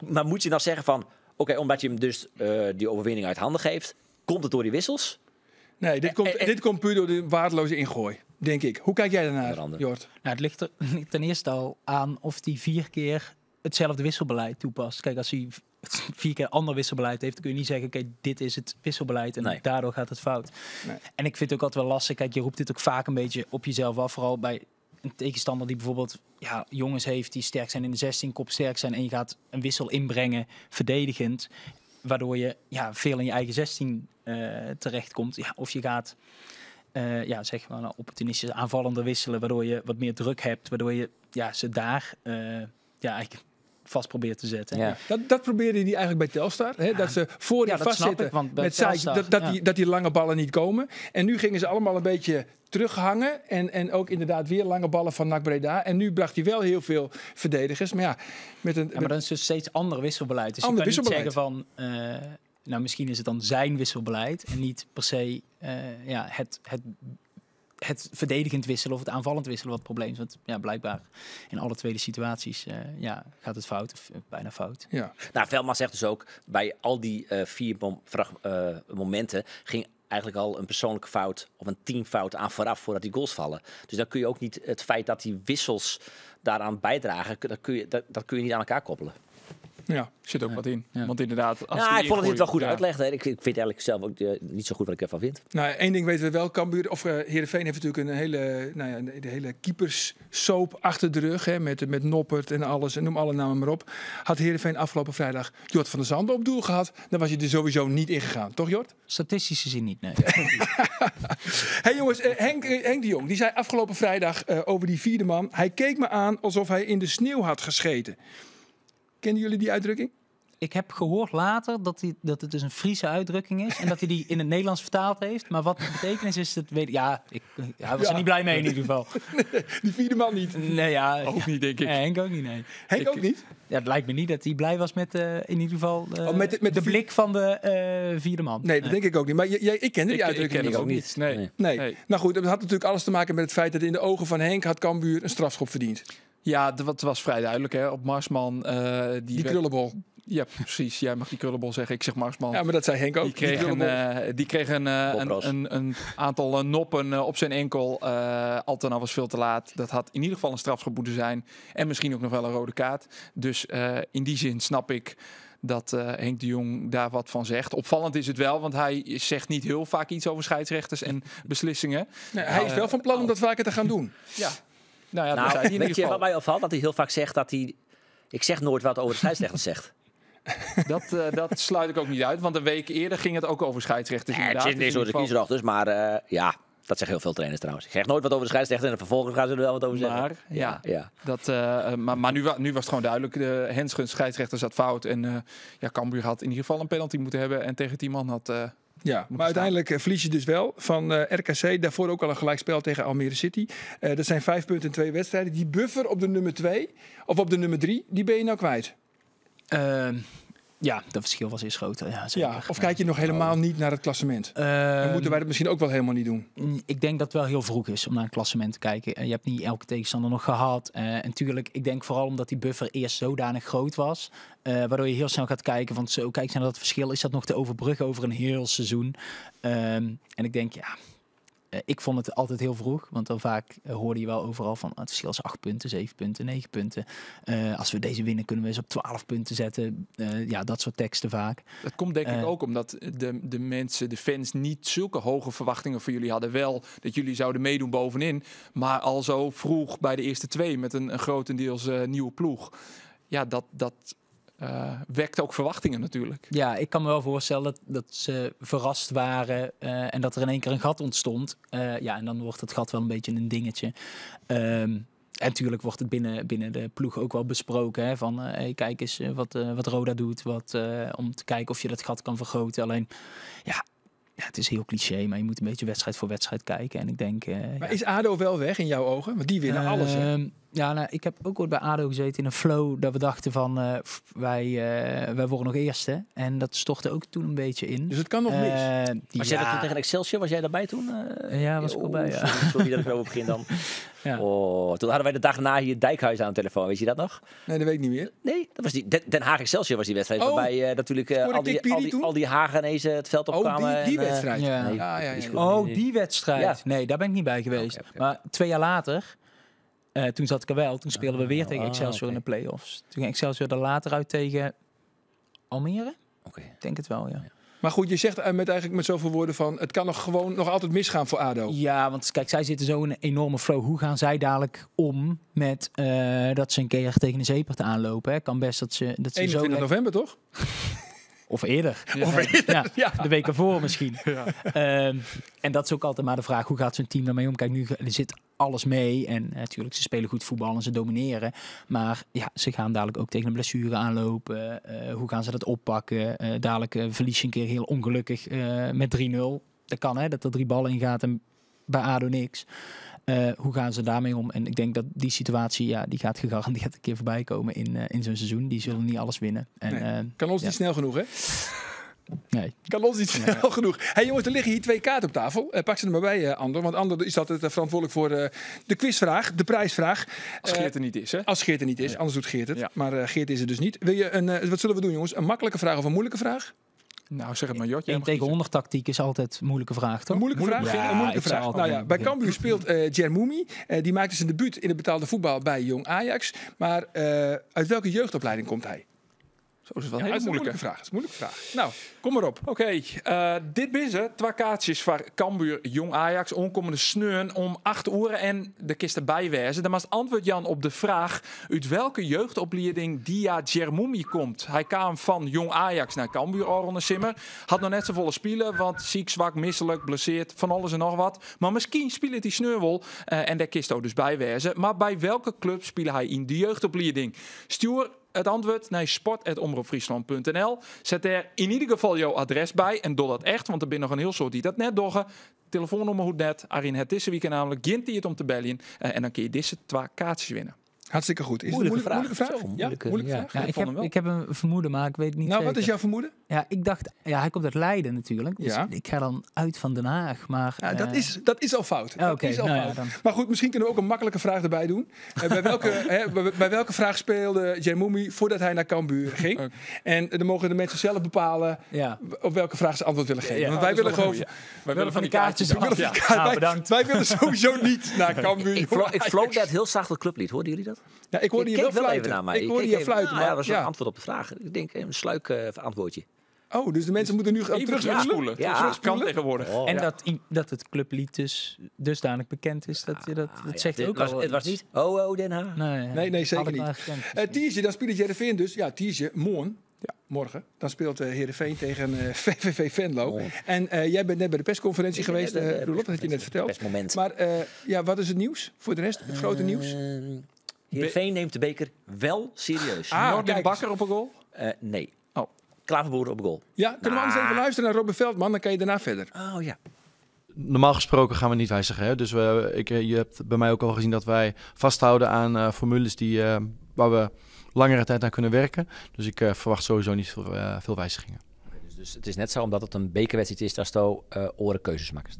Speaker 3: Maar moet je dan zeggen van, oké, omdat je hem dus die overwinning uit handen geeft, komt het door die wissels?
Speaker 7: Nee, dit komt puur door de waardeloze ingooi, denk ik. Hoe kijk jij daarnaar, Jort?
Speaker 2: Nou, het ligt er ten eerste al aan of hij 4 keer hetzelfde wisselbeleid toepast. Kijk, als hij 4 keer ander wisselbeleid heeft, dan kun je niet zeggen, oké, dit is het wisselbeleid en daardoor gaat het fout. Nee. En ik vind het ook altijd wel lastig. Kijk, je roept dit ook vaak een beetje op jezelf af, vooral bij een tegenstander die bijvoorbeeld jongens heeft die sterk zijn in de 16, kopsterk zijn en je gaat een wissel inbrengen verdedigend, waardoor je veel in je eigen 16 terechtkomt. Ja, of je gaat Ja, zeg maar, nou, opportunistisch aanvallender wisselen, waardoor je wat meer druk hebt, waardoor je ja, ze daar ja, eigenlijk vast probeert te zetten.
Speaker 3: Ja.
Speaker 7: Dat probeerde hij eigenlijk bij Telstar. Hè? Dat ze voorin
Speaker 2: Ja, dat snap
Speaker 7: vastzitten
Speaker 2: ik, want bij
Speaker 7: met Sijk,
Speaker 2: Telstar,
Speaker 7: dat,
Speaker 2: ja.
Speaker 7: dat die lange ballen niet komen. En nu gingen ze allemaal een beetje terughangen. En ook inderdaad weer lange ballen van NAC Breda. En nu bracht hij wel heel veel verdedigers. Maar ja, met een,
Speaker 2: Ja, maar dan is het steeds ander wisselbeleid. Dus
Speaker 7: Ander
Speaker 2: je kan niet
Speaker 7: wisselbeleid.
Speaker 2: zeggen van, nou, misschien is het dan zijn wisselbeleid en niet per se ja, het verdedigend wisselen of het aanvallend wisselen wat het probleem is. Want ja, blijkbaar in alle tweede situaties ja, gaat het fout of bijna fout.
Speaker 7: Ja.
Speaker 3: Nou, Veldman zegt dus ook, bij al die 4 momenten ging eigenlijk al een persoonlijke fout of een teamfout aan vooraf voordat die goals vallen. Dus dan kun je ook niet het feit dat die wissels daaraan bijdragen, dat kun je niet aan elkaar koppelen.
Speaker 7: Ja.
Speaker 4: Zit ook wat in.
Speaker 2: Ja.
Speaker 4: Want inderdaad, als
Speaker 3: Nou,
Speaker 4: die
Speaker 3: ik vond dat hij het wel goed
Speaker 4: ja.
Speaker 3: uitlegde. Hè. Ik vind eigenlijk zelf ook niet zo goed wat ik ervan vind.
Speaker 7: Nou, één ding weten we wel. Cambuur, of Heerenveen heeft natuurlijk een hele, nou ja, de hele keeperssoap achter de rug. Hè, met Noppert en alles. En noem alle namen maar op. Had Heerenveen afgelopen vrijdag Jort van der Zande op doel gehad, dan was je er sowieso niet in gegaan. Toch, Jort?
Speaker 2: Statistisch gezien niet, nee.
Speaker 7: Hey jongens, Henk de Jong, die zei afgelopen vrijdag over die vierde man. Hij keek me aan alsof hij in de sneeuw had gescheten. Kennen jullie die uitdrukking?
Speaker 2: Ik heb gehoord later dat het dus een Friese uitdrukking is. En dat hij die in het Nederlands vertaald heeft. Maar wat de betekenis is, dat weet ik. Ja, hij was er niet blij mee in ieder geval.
Speaker 7: Nee, die vierde man niet.
Speaker 2: Nee, ja.
Speaker 4: Ook niet, denk ik.
Speaker 2: Nee, Henk ook niet, nee.
Speaker 7: Henk ook niet?
Speaker 2: Ja, het lijkt me niet dat hij blij was met in ieder geval
Speaker 7: met
Speaker 2: de blik van de vierde man.
Speaker 7: Nee, dat denk ik ook niet. Maar jij, ik kende die uitdrukking
Speaker 4: ik ken
Speaker 7: niet.
Speaker 4: ook niet. Nee.
Speaker 7: Nee. Nou goed, dat had natuurlijk alles te maken met het feit dat in de ogen van Henk had Cambuur een strafschop verdiend.
Speaker 4: Ja, dat was vrij duidelijk, hè. Op Marsman.
Speaker 7: Die krullenbol.
Speaker 4: Ja, precies. Jij mag die krullenbol zeggen. Ik zeg Marsman.
Speaker 7: Ja, maar dat zei Henk ook.
Speaker 4: Die kreeg een aantal noppen op zijn enkel. Altena was veel te laat. Dat had in ieder geval een strafschop moeten zijn. En misschien ook nog wel een rode kaart. Dus in die zin snap ik dat Henk de Jong daar wat van zegt. Opvallend is het wel, want hij zegt niet heel vaak iets over scheidsrechters en beslissingen.
Speaker 7: Nee, hij is wel van plan om dat vaker te gaan doen.
Speaker 4: Ja. Nou ja, dat zei hij in ieder
Speaker 3: weet je
Speaker 4: geval.
Speaker 3: wat mij opvalt? Dat hij heel vaak zegt dat hij... Ik zeg nooit wat over de scheidsrechters zegt.
Speaker 4: Dat sluit ik ook niet uit, want een week eerder ging het ook over scheidsrechters.
Speaker 3: Nee, het is niet zo de kiesrechters, maar ja, dat zeggen heel veel trainers trouwens. Ik zeg nooit wat over de scheidsrechter en vervolgens gaan ze er wel wat over zeggen.
Speaker 4: Maar, ja. Dat, maar nu was het gewoon duidelijk. De Henschens scheidsrechter zat fout en ja, Cambuur had in ieder geval een penalty moeten hebben en tegen 10 man had...
Speaker 7: Ja, maar uiteindelijk verlies je dus wel van RKC. Daarvoor ook al een gelijkspel tegen Almere City. Dat zijn 5 punten in 2 wedstrijden. Die buffer op de nummer 2 of op de nummer 3, die ben je nou kwijt.
Speaker 2: Ja, dat verschil was eerst groter. Ja, zeker.
Speaker 7: Ja, of kijk je nog helemaal niet naar het klassement? Dan moeten wij dat misschien ook wel helemaal niet doen.
Speaker 2: Ik denk dat het wel heel vroeg is om naar een klassement te kijken. Je hebt niet elke tegenstander nog gehad. En tuurlijk, ik denk vooral omdat die buffer eerst zodanig groot was. Waardoor je heel snel gaat kijken van zo, kijk naar dat verschil. Is dat nog te overbruggen over een heel seizoen? En ik denk, ja... Ik vond het altijd heel vroeg, want dan vaak hoorde je wel overal van het verschil is 8 punten, 7 punten, 9 punten. Als we deze winnen kunnen we eens op 12 punten zetten. Ja, dat soort teksten vaak.
Speaker 4: Dat komt denk ik ook omdat de mensen, de fans niet zulke hoge verwachtingen voor jullie hadden. Wel dat jullie zouden meedoen bovenin, maar al zo vroeg bij de eerste 2 met een grotendeels nieuwe ploeg. Ja, dat wekt ook verwachtingen natuurlijk.
Speaker 2: Ja, ik kan me wel voorstellen dat ze verrast waren en dat er in één keer een gat ontstond. Ja, en dan wordt het gat wel een beetje een dingetje. En natuurlijk wordt het binnen de ploeg ook wel besproken. Hè, van hey, kijk eens wat Roda doet. Om te kijken of je dat gat kan vergroten. Alleen, ja, het is heel cliché, maar je moet een beetje wedstrijd voor wedstrijd kijken. En ik denk...
Speaker 7: maar is ADO wel weg in jouw ogen? Want die winnen alles, hè?
Speaker 2: Ja, nou, ik heb ook ooit bij ADO gezeten in een flow dat we dachten van wij worden nog eerste. En dat stortte ook toen een beetje in.
Speaker 7: Dus het kan nog mis.
Speaker 3: Was jij dat toen tegen Excelsior? Was jij daarbij toen?
Speaker 2: Ja, was ik al bij. Ja.
Speaker 3: Sorry dat ik erover begin dan. Ja. Oh, toen hadden wij de dag na hier Dijkhuis aan de telefoon. Weet je dat nog?
Speaker 7: Nee, dat weet ik niet meer.
Speaker 3: Nee, dat was die Den Haag Excelsior was die wedstrijd. Oh, waarbij natuurlijk al die Hagenezen het veld opkwamen.
Speaker 7: Oh, die wedstrijd.
Speaker 2: Ja. Nee, ja. Oh, die wedstrijd. Ja. Nee, daar ben ik niet bij geweest. Okay. Maar 2 jaar later... toen zat ik er wel. Toen speelden we weer tegen Excelsior in de play-offs. Toen ging Excelsior er later uit tegen Almere.
Speaker 3: Okay.
Speaker 2: Ik denk het wel, ja.
Speaker 7: Maar goed, je zegt met zoveel woorden van... het kan nog gewoon nog altijd misgaan voor ADO.
Speaker 2: Ja, want kijk, zij zitten zo in een enorme flow. Hoe gaan zij dadelijk om met dat ze een keer tegen de zeepert aanlopen? Hè? Kan best dat ze
Speaker 7: 21
Speaker 2: zo
Speaker 7: november, toch?
Speaker 2: Of eerder.
Speaker 7: Of eerder,
Speaker 2: Ja,
Speaker 7: ja.
Speaker 2: de week ervoor misschien. En dat is ook altijd maar de vraag, hoe gaat zo'n team daarmee om? Kijk, nu er zit alles mee. En natuurlijk, ze spelen goed voetbal en ze domineren. Maar ja, ze gaan dadelijk ook tegen een blessure aanlopen. Hoe gaan ze dat oppakken? Dadelijk verlies je een keer heel ongelukkig met 3-0. Dat kan, hè, dat er 3 ballen in gaat en bij ADO niks. Hoe gaan ze daarmee om? En ik denk dat die situatie, ja, die gaat gegarandeerd een keer voorbij komen in zo'n seizoen. Die zullen niet alles winnen. En,
Speaker 7: Nee. Kan ons niet snel genoeg, hè?
Speaker 2: Nee.
Speaker 7: Kan ons niet snel genoeg. Hey jongens, er liggen hier 2 kaarten op tafel. Pak ze er maar bij, Andor. Want Andor is altijd verantwoordelijk voor de quizvraag, de prijsvraag.
Speaker 4: Als Geert er niet is, hè?
Speaker 7: Als Geert er niet is, anders doet Geert het.
Speaker 4: Ja.
Speaker 7: Maar Geert is er dus niet. Wil je een, wat zullen we doen, jongens? Een makkelijke vraag of een moeilijke vraag?
Speaker 4: Nou, zeg het maar, Jort. Jij
Speaker 2: 1
Speaker 4: mag
Speaker 2: tegen
Speaker 4: kiezen.
Speaker 2: 100 tactiek is altijd een moeilijke vraag, toch?
Speaker 7: Een moeilijke
Speaker 4: Moeilijk
Speaker 7: vraag?
Speaker 4: begin.
Speaker 7: Een moeilijke
Speaker 2: Ja, ik zou
Speaker 7: vraag.
Speaker 2: altijd
Speaker 7: Bij
Speaker 2: beginnen.
Speaker 7: Cambuur speelt Jermoumi. Die maakte zijn debuut in het betaalde voetbal bij Jong Ajax. Maar uit welke jeugdopleiding komt hij?
Speaker 4: Zo, dat is wel
Speaker 7: Ja,
Speaker 4: een
Speaker 7: dat
Speaker 4: hele
Speaker 7: is een
Speaker 4: moeilijke.
Speaker 7: moeilijke vraag. Dat is een moeilijke vraag. Nou, kom maar op.
Speaker 4: Oké, dit binnen 2 kaartjes voor Cambuur Jong Ajax. Onkomende sneun om 8 uur en de kist erbij wezen. Dan was antwoord Jan op de vraag uit welke jeugdopleiding Dia Jermoumi komt. Hij kwam van Jong Ajax naar Cambuur, Aron Simmer. Had nog net zo volle spelen, want ziek, zwak, misselijk, blesseerd, van alles en nog wat. Maar misschien speelt hij sneeuwwol en daar kist ook dus bij wezen. Maar bij welke club speelde hij in de jeugdopleiding? Stuur het antwoord naar sport at omroep friesland punt N L. Zet er in ieder geval jouw adres bij. En doe dat echt, want er zijn nog een heel soort die dat net doggen. Telefoonnummer hoe net. Arjen het is weekend namelijk. Gint die het om te bellen. En dan kun je deze 2 kaartjes winnen.
Speaker 7: Hartstikke goed. Is het een
Speaker 3: Moeilijke
Speaker 7: moeilijke
Speaker 3: vraag.
Speaker 7: vraag?
Speaker 3: Zo,
Speaker 7: Ja,
Speaker 3: moeilijke,
Speaker 7: moeilijke
Speaker 3: ja.
Speaker 7: vraag.
Speaker 2: Ja,
Speaker 4: Ik vond hem wel.
Speaker 2: ik heb een vermoeden, maar ik weet niet
Speaker 7: Nou, wat
Speaker 2: zeker.
Speaker 7: is jouw vermoeden?
Speaker 2: Ja, ik dacht, ja, hij komt uit Leiden natuurlijk. Dus
Speaker 7: Ja.
Speaker 2: ik ga dan uit van Den Haag. Maar,
Speaker 7: Ja, dat is al fout. Dat
Speaker 2: Oké,
Speaker 7: is al
Speaker 2: nou ja,
Speaker 7: fout.
Speaker 2: dan.
Speaker 7: Maar goed, misschien kunnen we ook een makkelijke vraag erbij doen. Bij welke, hè, bij welke vraag speelde Jermoumi voordat hij naar Cambuur ging?
Speaker 4: Oké.
Speaker 7: En dan mogen de mensen zelf bepalen op welke vraag ze antwoord willen geven.
Speaker 2: Ja.
Speaker 7: Want wij
Speaker 4: Dat is
Speaker 7: willen
Speaker 4: wel een
Speaker 7: gewoon...
Speaker 4: goeie. Wij willen van die kaartjes
Speaker 7: We willen
Speaker 4: af.
Speaker 7: van die kaart-
Speaker 2: Nou, bedankt.
Speaker 7: wij willen sowieso niet naar Cambuur.
Speaker 3: Ik vloog net heel zacht het clublied. Hoorden jullie dat?
Speaker 7: Ja, ik hoorde
Speaker 3: Je
Speaker 7: je wel
Speaker 3: keek wel even
Speaker 7: fluiten.
Speaker 3: naar mij.
Speaker 7: Ik
Speaker 3: Je
Speaker 7: hoorde
Speaker 3: keek
Speaker 7: je
Speaker 3: even-
Speaker 7: fluiten,
Speaker 3: Nou ja,
Speaker 7: maar
Speaker 3: dat was een
Speaker 7: ja.
Speaker 3: antwoord op de vraag. Ik denk een sluik antwoordje.
Speaker 7: Oh, dus de mensen moeten nu gaan
Speaker 4: Even
Speaker 7: terugspoelen?
Speaker 4: terugspoelen.
Speaker 3: Ja.
Speaker 4: Terugspoelen kan tegenwoordig.
Speaker 3: Oh.
Speaker 2: En
Speaker 4: Ja.
Speaker 2: dat het clublied dus dusdanig bekend is, dat
Speaker 3: Ah, ja.
Speaker 2: zegt
Speaker 3: Het
Speaker 2: ook al
Speaker 3: was
Speaker 2: iets.
Speaker 3: niet, oh, oh, Den Haag.
Speaker 2: Nee,
Speaker 7: Nee, nee, zeker
Speaker 2: had ik
Speaker 7: niet.
Speaker 2: maar gekend.
Speaker 7: Tiertje, dan speelt Heerenveen dus. Ja, Tiertje, morgen. Ja, morgen. Dan speelt Heerenveen tegen VVV Venlo.
Speaker 3: Oh.
Speaker 7: En jij bent net bij de persconferentie
Speaker 3: Ik ben
Speaker 7: geweest,
Speaker 3: net bij de
Speaker 7: Roelof, dat had je net verteld.
Speaker 3: Persmoment.
Speaker 7: Maar ja, wat is het nieuws voor de rest? Het grote nieuws?
Speaker 3: Heerenveen neemt de beker wel serieus.
Speaker 7: Ah,
Speaker 4: Nordin
Speaker 7: kijk eens.
Speaker 4: Bakker op een goal?
Speaker 3: Nee.
Speaker 4: Oh.
Speaker 3: Klaverboer op goal.
Speaker 7: Ja, kunnen we anders even luisteren naar Robin Veldman? Dan kan je daarna verder.
Speaker 3: Oh ja.
Speaker 9: Normaal gesproken gaan we niet wijzigen. Hè? Dus je hebt bij mij ook al gezien dat wij vasthouden aan formules waar we langere tijd aan kunnen werken. Dus ik verwacht sowieso niet veel wijzigingen.
Speaker 3: Dus het is net zo, omdat het een bekerwedstrijd is, dat je orenkeuzes maakt.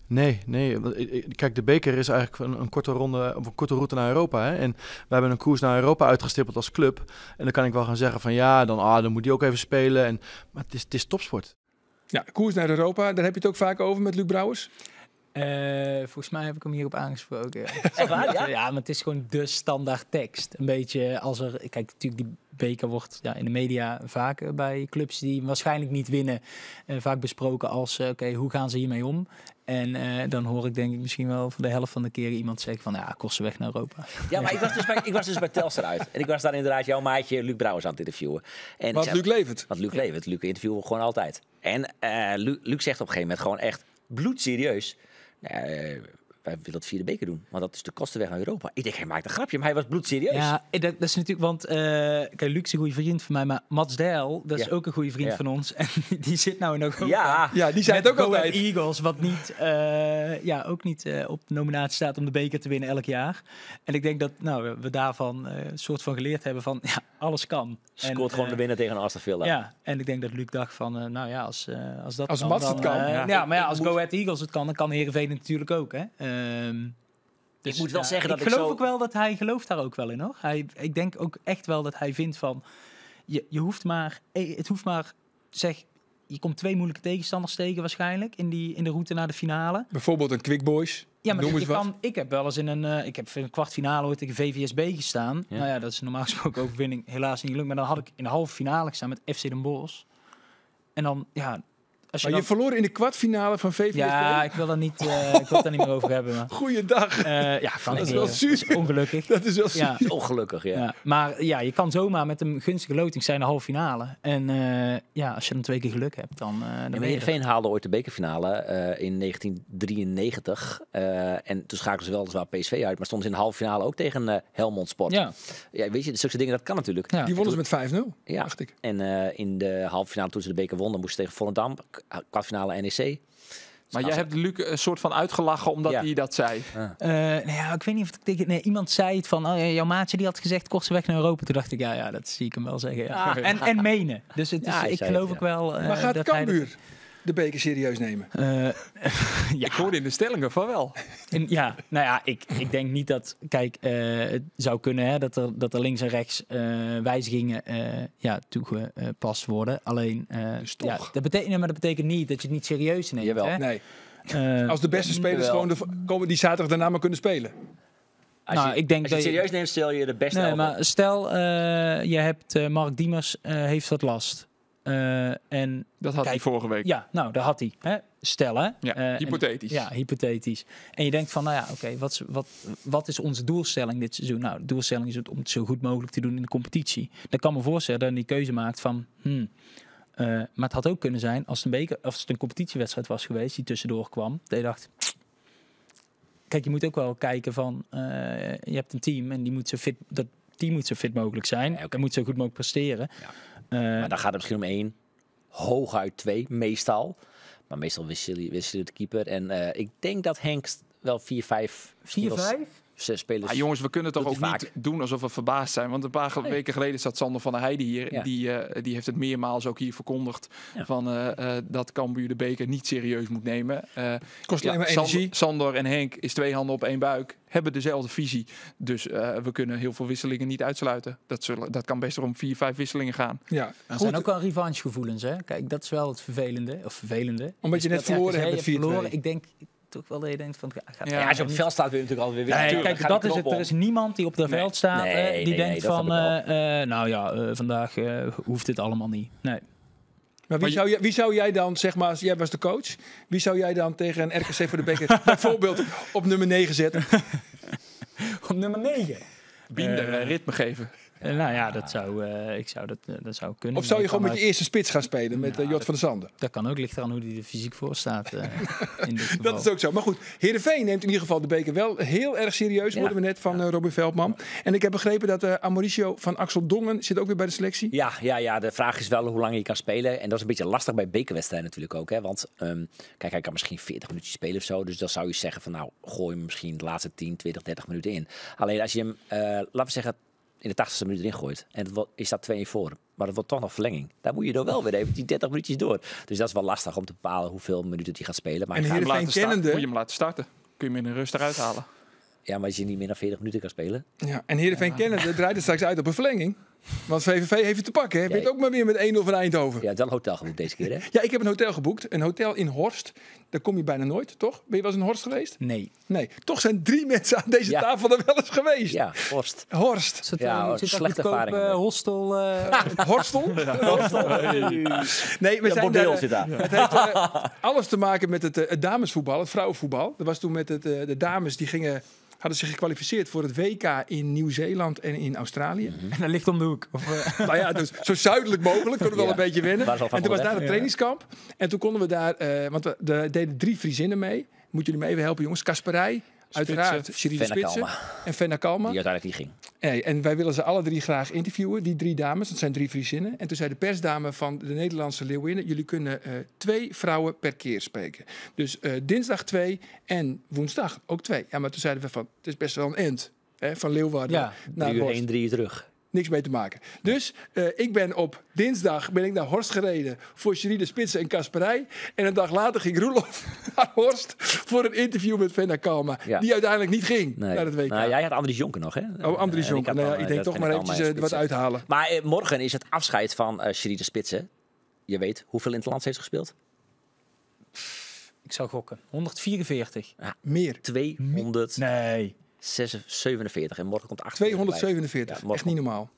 Speaker 9: Nee, nee. Want kijk, de beker is eigenlijk een korte ronde, of een korte route naar Europa. Hè? En we hebben een koers naar Europa uitgestippeld als club. En dan kan ik wel gaan zeggen van ja, dan moet die ook even spelen. Maar het is topsport.
Speaker 7: Ja, koers naar Europa, daar heb je het ook vaak over met Luc Brouwers.
Speaker 2: Volgens mij heb ik hem hierop aangesproken. Ja.
Speaker 3: Echt waar, ja?
Speaker 2: Ja, maar het is gewoon de standaard tekst. Een beetje als er... Kijk, natuurlijk die beker wordt, ja, in de media vaak bij clubs die waarschijnlijk niet winnen, vaak besproken als, oké, hoe gaan ze hiermee om? En dan hoor ik denk ik misschien wel voor de helft van de keren iemand zeggen van, ja, kost ze weg naar Europa.
Speaker 3: Ja, maar ik was dus bij Telstar uit. En ik was daar inderdaad jouw maatje Luc Brouwers aan het interviewen. En ik
Speaker 7: Want
Speaker 3: zei,
Speaker 7: Luc levert.
Speaker 3: Want Luc levert. Luc interviewen we gewoon altijd. En Luc zegt op een gegeven moment gewoon echt bloedserieus, nou, wij willen het via de beker doen, want dat is de kostenweg naar Europa. Ik denk, hij maakt een grapje, maar hij was bloedserieus.
Speaker 2: Ja, dat is natuurlijk, want kijk, Luc is een goede vriend van mij, maar Mats Deijl, dat is ook een goede vriend van ons. En die zit nou in Europa.
Speaker 3: Ja.
Speaker 7: Ja, die zei
Speaker 2: Met
Speaker 7: het ook
Speaker 2: Go Ahead
Speaker 7: altijd.
Speaker 2: Eagles, wat ook niet op de nominatie staat om de beker te winnen elk jaar. En ik denk dat we daarvan een soort van geleerd hebben van, ja, alles kan.
Speaker 3: Scoort
Speaker 2: En,
Speaker 3: gewoon de winnaar tegen Aston Villa.
Speaker 2: Ja, en ik denk dat Luc dacht van, nou ja, als dat
Speaker 7: Als
Speaker 2: kan,
Speaker 7: Mats het
Speaker 2: dan,
Speaker 7: kan.
Speaker 2: ja. Ja, maar ja, als Go Ahead Eagles het kan, dan kan Heerenveen het natuurlijk ook, hè.
Speaker 3: Ik moet wel zeggen dat
Speaker 2: ik
Speaker 3: ik
Speaker 2: geloof
Speaker 3: zo
Speaker 2: ook wel dat hij gelooft daar ook wel in, hoor. Ik denk ook echt wel dat hij vindt van, je, je hoeft maar, het hoeft maar, zeg, je komt 2 moeilijke tegenstanders tegen waarschijnlijk in de route naar de finale.
Speaker 7: Bijvoorbeeld een Quick Boys.
Speaker 2: Ja, maar
Speaker 7: Noem eens wat.
Speaker 2: ik heb wel eens in een, ik heb in een kwartfinale ooit tegen VVSB gestaan.
Speaker 3: Ja.
Speaker 2: Nou ja, dat is normaal gesproken overwinning helaas niet gelukt. Maar dan had ik in de halve finale gestaan met FC Den Bosch. En dan, ja, Als je
Speaker 7: Maar je
Speaker 2: dan-
Speaker 7: verloor in de kwartfinale van VVSB.
Speaker 2: Ja, ik wil daar niet, ik wil het daar niet meer over hebben. Maar,
Speaker 7: Goeiedag.
Speaker 2: ja, kan
Speaker 7: Dat
Speaker 2: ik
Speaker 7: is
Speaker 2: niet,
Speaker 7: wel zuur.
Speaker 2: Dat is ongelukkig.
Speaker 7: Dat is wel zuur.
Speaker 2: Ja.
Speaker 3: Ongelukkig, ja.
Speaker 2: Ja, maar ja, je kan zomaar met een gunstige loting zijn de halve finale. En ja, als je dan 2 keer geluk hebt, dan
Speaker 3: En
Speaker 2: ben je er.
Speaker 3: Heerenveen haalde ooit de bekerfinale in 1993. En toen schakelden ze weliswaar PSV uit, maar stonden ze in de halve finale ook tegen Helmond Sport.
Speaker 2: Ja.
Speaker 3: Ja, weet je, zulke dingen, dat kan natuurlijk.
Speaker 2: Ja.
Speaker 7: Die wonnen ze met 5-0,
Speaker 3: Ja.
Speaker 7: dacht ik.
Speaker 3: En in de halve finale, toen ze de beker wonnen, moesten ze tegen Volendam. Kwartfinale NEC.
Speaker 4: Maar jij hebt Luc een soort van uitgelachen omdat hij dat zei.
Speaker 2: Nou ja, ik weet niet of ik tegen, nee, iemand zei het van, oh, ja, jouw maatje die had gezegd, kortste weg naar Europa. Toen dacht ik, ja, dat zie ik hem wel zeggen. Ja. En menen. Dus het is,
Speaker 3: Ja, hij
Speaker 2: ik
Speaker 3: zei
Speaker 2: geloof
Speaker 3: het,
Speaker 2: ook wel.
Speaker 7: Maar gaat
Speaker 2: dat hij dat-
Speaker 7: Cambuur de beker serieus nemen?
Speaker 2: Ja.
Speaker 4: Ik hoorde in de stellingen van wel.
Speaker 2: En ja, nou ja, ik denk niet dat... Kijk, het zou kunnen hè, dat er links en rechts wijzigingen toegepast worden. Alleen,
Speaker 7: Dus toch.
Speaker 2: ja, dat betekent, nee, maar dat betekent niet dat je het niet serieus neemt.
Speaker 3: Jawel.
Speaker 2: Hè?
Speaker 7: Nee. Als de beste spelers
Speaker 3: Jawel.
Speaker 7: gewoon komen die zaterdag daarna maar kunnen spelen.
Speaker 3: Als
Speaker 2: Nou,
Speaker 3: je,
Speaker 2: ik denk
Speaker 3: als je het
Speaker 2: dat je-
Speaker 3: serieus neemt, stel je de beste
Speaker 2: Nee,
Speaker 3: elf op.
Speaker 2: maar stel, je hebt Mark Diemers heeft wat last. En
Speaker 4: Dat had hij
Speaker 2: Kijk,
Speaker 4: vorige week.
Speaker 2: Ja, nou, daar had hij. Hè? Stel, hè?
Speaker 4: Ja, hypothetisch.
Speaker 2: Ja, hypothetisch. En je denkt van, nou ja, oké, wat is onze doelstelling dit seizoen? Nou, de doelstelling is het om het zo goed mogelijk te doen in de competitie. Dan kan me voorstellen dat je die keuze maakt van, maar het had ook kunnen zijn als het een beker, of het een competitiewedstrijd was geweest die tussendoor kwam, dat je dacht, kijk, je moet ook wel kijken van, je hebt een team en die moet zo fit, dat team moet zo fit mogelijk zijn.
Speaker 3: Ja, oké.
Speaker 2: Dat moet zo goed mogelijk presteren.
Speaker 3: Ja. Maar dan gaat het misschien om 1, hooguit 2, meestal. Maar meestal wisselen de keeper. En ik denk dat Henk wel 4, 5,
Speaker 2: 4, 5?
Speaker 3: 6 spelers.
Speaker 4: Ah, jongens, we kunnen toch
Speaker 3: Doet
Speaker 4: ook
Speaker 3: hij
Speaker 4: niet
Speaker 3: vaak.
Speaker 4: doen alsof we verbaasd zijn. Want een paar weken geleden zat Sander van der Heijden hier.
Speaker 3: Ja.
Speaker 4: Die heeft het meermaals ook hier verkondigd.
Speaker 3: Ja.
Speaker 4: Van, dat Cambuur de beker niet serieus moet nemen.
Speaker 7: Kost alleen maar energie.
Speaker 4: Sander en Henk is 2 handen op 1 buik. Hebben dezelfde visie. Dus we kunnen heel veel wisselingen niet uitsluiten. Dat kan best om 4, 5 wisselingen gaan.
Speaker 7: Ja,
Speaker 2: Er
Speaker 7: goed.
Speaker 2: zijn ook wel revanchegevoelens, hè? Kijk, dat is wel het vervelende. Of vervelende.
Speaker 7: Omdat je
Speaker 2: Dus
Speaker 7: net
Speaker 2: dat
Speaker 7: verloren
Speaker 2: RKC
Speaker 7: hebt met
Speaker 2: heeft
Speaker 7: 4-2.
Speaker 2: verloren. Ik denk toch wel dat je denkt van... Gaat
Speaker 4: Ja,
Speaker 3: Ja, als je op het veld staat, wil je natuurlijk altijd weer winnen.
Speaker 2: Nee,
Speaker 3: Tuurlijk,
Speaker 2: kijk,
Speaker 3: gaat
Speaker 2: dat
Speaker 3: die
Speaker 2: is het.
Speaker 3: knop
Speaker 2: Er is
Speaker 3: om.
Speaker 2: niemand die op het veld staat
Speaker 3: Nee,
Speaker 2: hè, die
Speaker 3: nee,
Speaker 2: denkt
Speaker 3: nee, dat
Speaker 2: van...
Speaker 3: snap ik
Speaker 2: nou ja, vandaag hoeft dit allemaal niet. Nee.
Speaker 7: Maar wie zou jij dan, zeg maar, jij was de coach. Wie zou jij dan tegen een RKC voor de beker bijvoorbeeld op nummer 9 zetten?
Speaker 2: Op nummer 9?
Speaker 4: Binder, ritme geven.
Speaker 2: Nou ja, dat zou, ik zou dat zou kunnen.
Speaker 7: Of zou je
Speaker 2: Ik
Speaker 7: gewoon
Speaker 2: kan
Speaker 7: met je eerste spits gaan spelen met Jort van der Sande?
Speaker 2: Dat kan ook, ligt eraan hoe die er fysiek voor staat. In dit geval.
Speaker 7: Dat is ook zo. Maar goed, Heerenveen neemt in ieder geval de beker wel heel erg serieus.
Speaker 3: Ja.
Speaker 7: Hoorden we net van Robin Veldman. En ik heb begrepen dat Mauricio van Axel Dongen zit ook weer bij de selectie.
Speaker 3: Ja, de vraag is wel hoe lang je kan spelen. En dat is een beetje lastig bij bekerwedstrijden natuurlijk ook. Hè? Want kijk, hij kan misschien 40 minuutjes spelen of zo. Dus dan zou je zeggen van nou, gooi hem misschien de laatste 10, 20, 30 minuten in. Alleen als je hem, laten we zeggen, in de 80ste minuut erin gooit. En het is dat 2-1 voor. Maar het wordt toch nog verlenging. Daar moet je dan wel weer even die 30 minuutjes door. Dus dat is wel lastig om te bepalen hoeveel minuten hij gaat spelen. Maar
Speaker 7: En
Speaker 3: hij gaat-
Speaker 7: Heerenveen kennende...
Speaker 4: Moet je hem laten starten. Kun je hem in de rust eruit halen.
Speaker 3: Ja, maar als je niet meer dan 40 minuten kan spelen.
Speaker 7: Ja, en Heerenveen kennende draait het straks uit op een verlenging. Want VVV heeft het te pakken. Hè? Wint ook maar weer met 1-0 van Eindhoven.
Speaker 3: Ja, het is wel een hotel geboekt deze keer, hè?
Speaker 7: Ja, ik heb een hotel geboekt. Een hotel in Horst. Daar kom je bijna nooit, toch? Ben je wel eens in Horst geweest?
Speaker 2: Nee.
Speaker 7: Nee. Toch zijn 3 mensen aan deze tafel er wel eens geweest.
Speaker 3: Ja, Horst.
Speaker 7: Horst.
Speaker 2: Is dat,
Speaker 3: Ja,
Speaker 2: zit dat
Speaker 3: slechte
Speaker 2: goedkoop,
Speaker 3: ervaringen mee.
Speaker 2: hostel?
Speaker 7: Horstel?
Speaker 3: Horstel.
Speaker 7: Nee, we
Speaker 3: Ja,
Speaker 7: zijn
Speaker 3: bordeel
Speaker 7: daar,
Speaker 3: zit daar.
Speaker 7: Het heeft alles te maken met het damesvoetbal, het vrouwenvoetbal. Dat was toen met de dames die hadden zich gekwalificeerd voor het WK in Nieuw-Zeeland en in Australië.
Speaker 2: En dat ligt om de hoek. Of,
Speaker 7: Nou ja, dus zo zuidelijk mogelijk. Kunnen we wel
Speaker 3: Ja.
Speaker 7: een beetje wennen.
Speaker 3: Waar is al van
Speaker 7: En toen was daar
Speaker 3: onderweg.
Speaker 7: het trainingskamp. En toen konden we daar, want we deden 3 Friezinnen mee. Moeten jullie me even helpen, jongens? Kasperij, uiteraard. Sherida
Speaker 3: Fenna
Speaker 7: Spitsen
Speaker 3: Kalma.
Speaker 7: en Fenna Kalma.
Speaker 3: Die uiteindelijk niet ging.
Speaker 7: Nee, en wij willen ze alle 3 graag interviewen, die 3 dames. Dat zijn 3 Friezinnen. En toen zei de persdame van de Nederlandse Leeuwinnen... jullie kunnen 2 vrouwen per keer spreken. Dus dinsdag 2 en woensdag ook 2. Ja, maar toen zeiden we van, het is best wel een end. Hè, van Leeuwarden
Speaker 2: Ja,
Speaker 7: naar
Speaker 3: 3 uur
Speaker 7: Horst.
Speaker 3: 1, 3 uur terug.
Speaker 7: Niks mee te maken. Dus ik ben op dinsdag naar Horst gereden voor Sherida Spitsen en Kasperij. En een dag later ging Roelof naar Horst voor een interview met Fenna Kalma.
Speaker 3: Ja.
Speaker 7: Die uiteindelijk niet ging
Speaker 3: Nee.
Speaker 7: naar het WK.
Speaker 3: Nou, jij had Andries Jonker nog, hè?
Speaker 7: Oh, Andries
Speaker 3: En ik
Speaker 7: Jonker.
Speaker 3: had
Speaker 7: Nou ja,
Speaker 3: dan,
Speaker 7: ik denk
Speaker 3: dat
Speaker 7: toch
Speaker 3: Fenna
Speaker 7: maar
Speaker 3: Kalma
Speaker 7: eventjes
Speaker 3: en
Speaker 7: wat
Speaker 3: Spitsen.
Speaker 7: uithalen.
Speaker 3: Maar morgen is het afscheid van Sherida Spitsen. Je weet, hoeveel in het land heeft ze gespeeld?
Speaker 2: Ik zou gokken. 144.
Speaker 3: Ja,
Speaker 7: Meer.
Speaker 3: 200.
Speaker 2: Nee.
Speaker 3: 47. En morgen komt 48 bij.
Speaker 7: 247.
Speaker 3: Ja, morgen
Speaker 7: Echt niet normaal.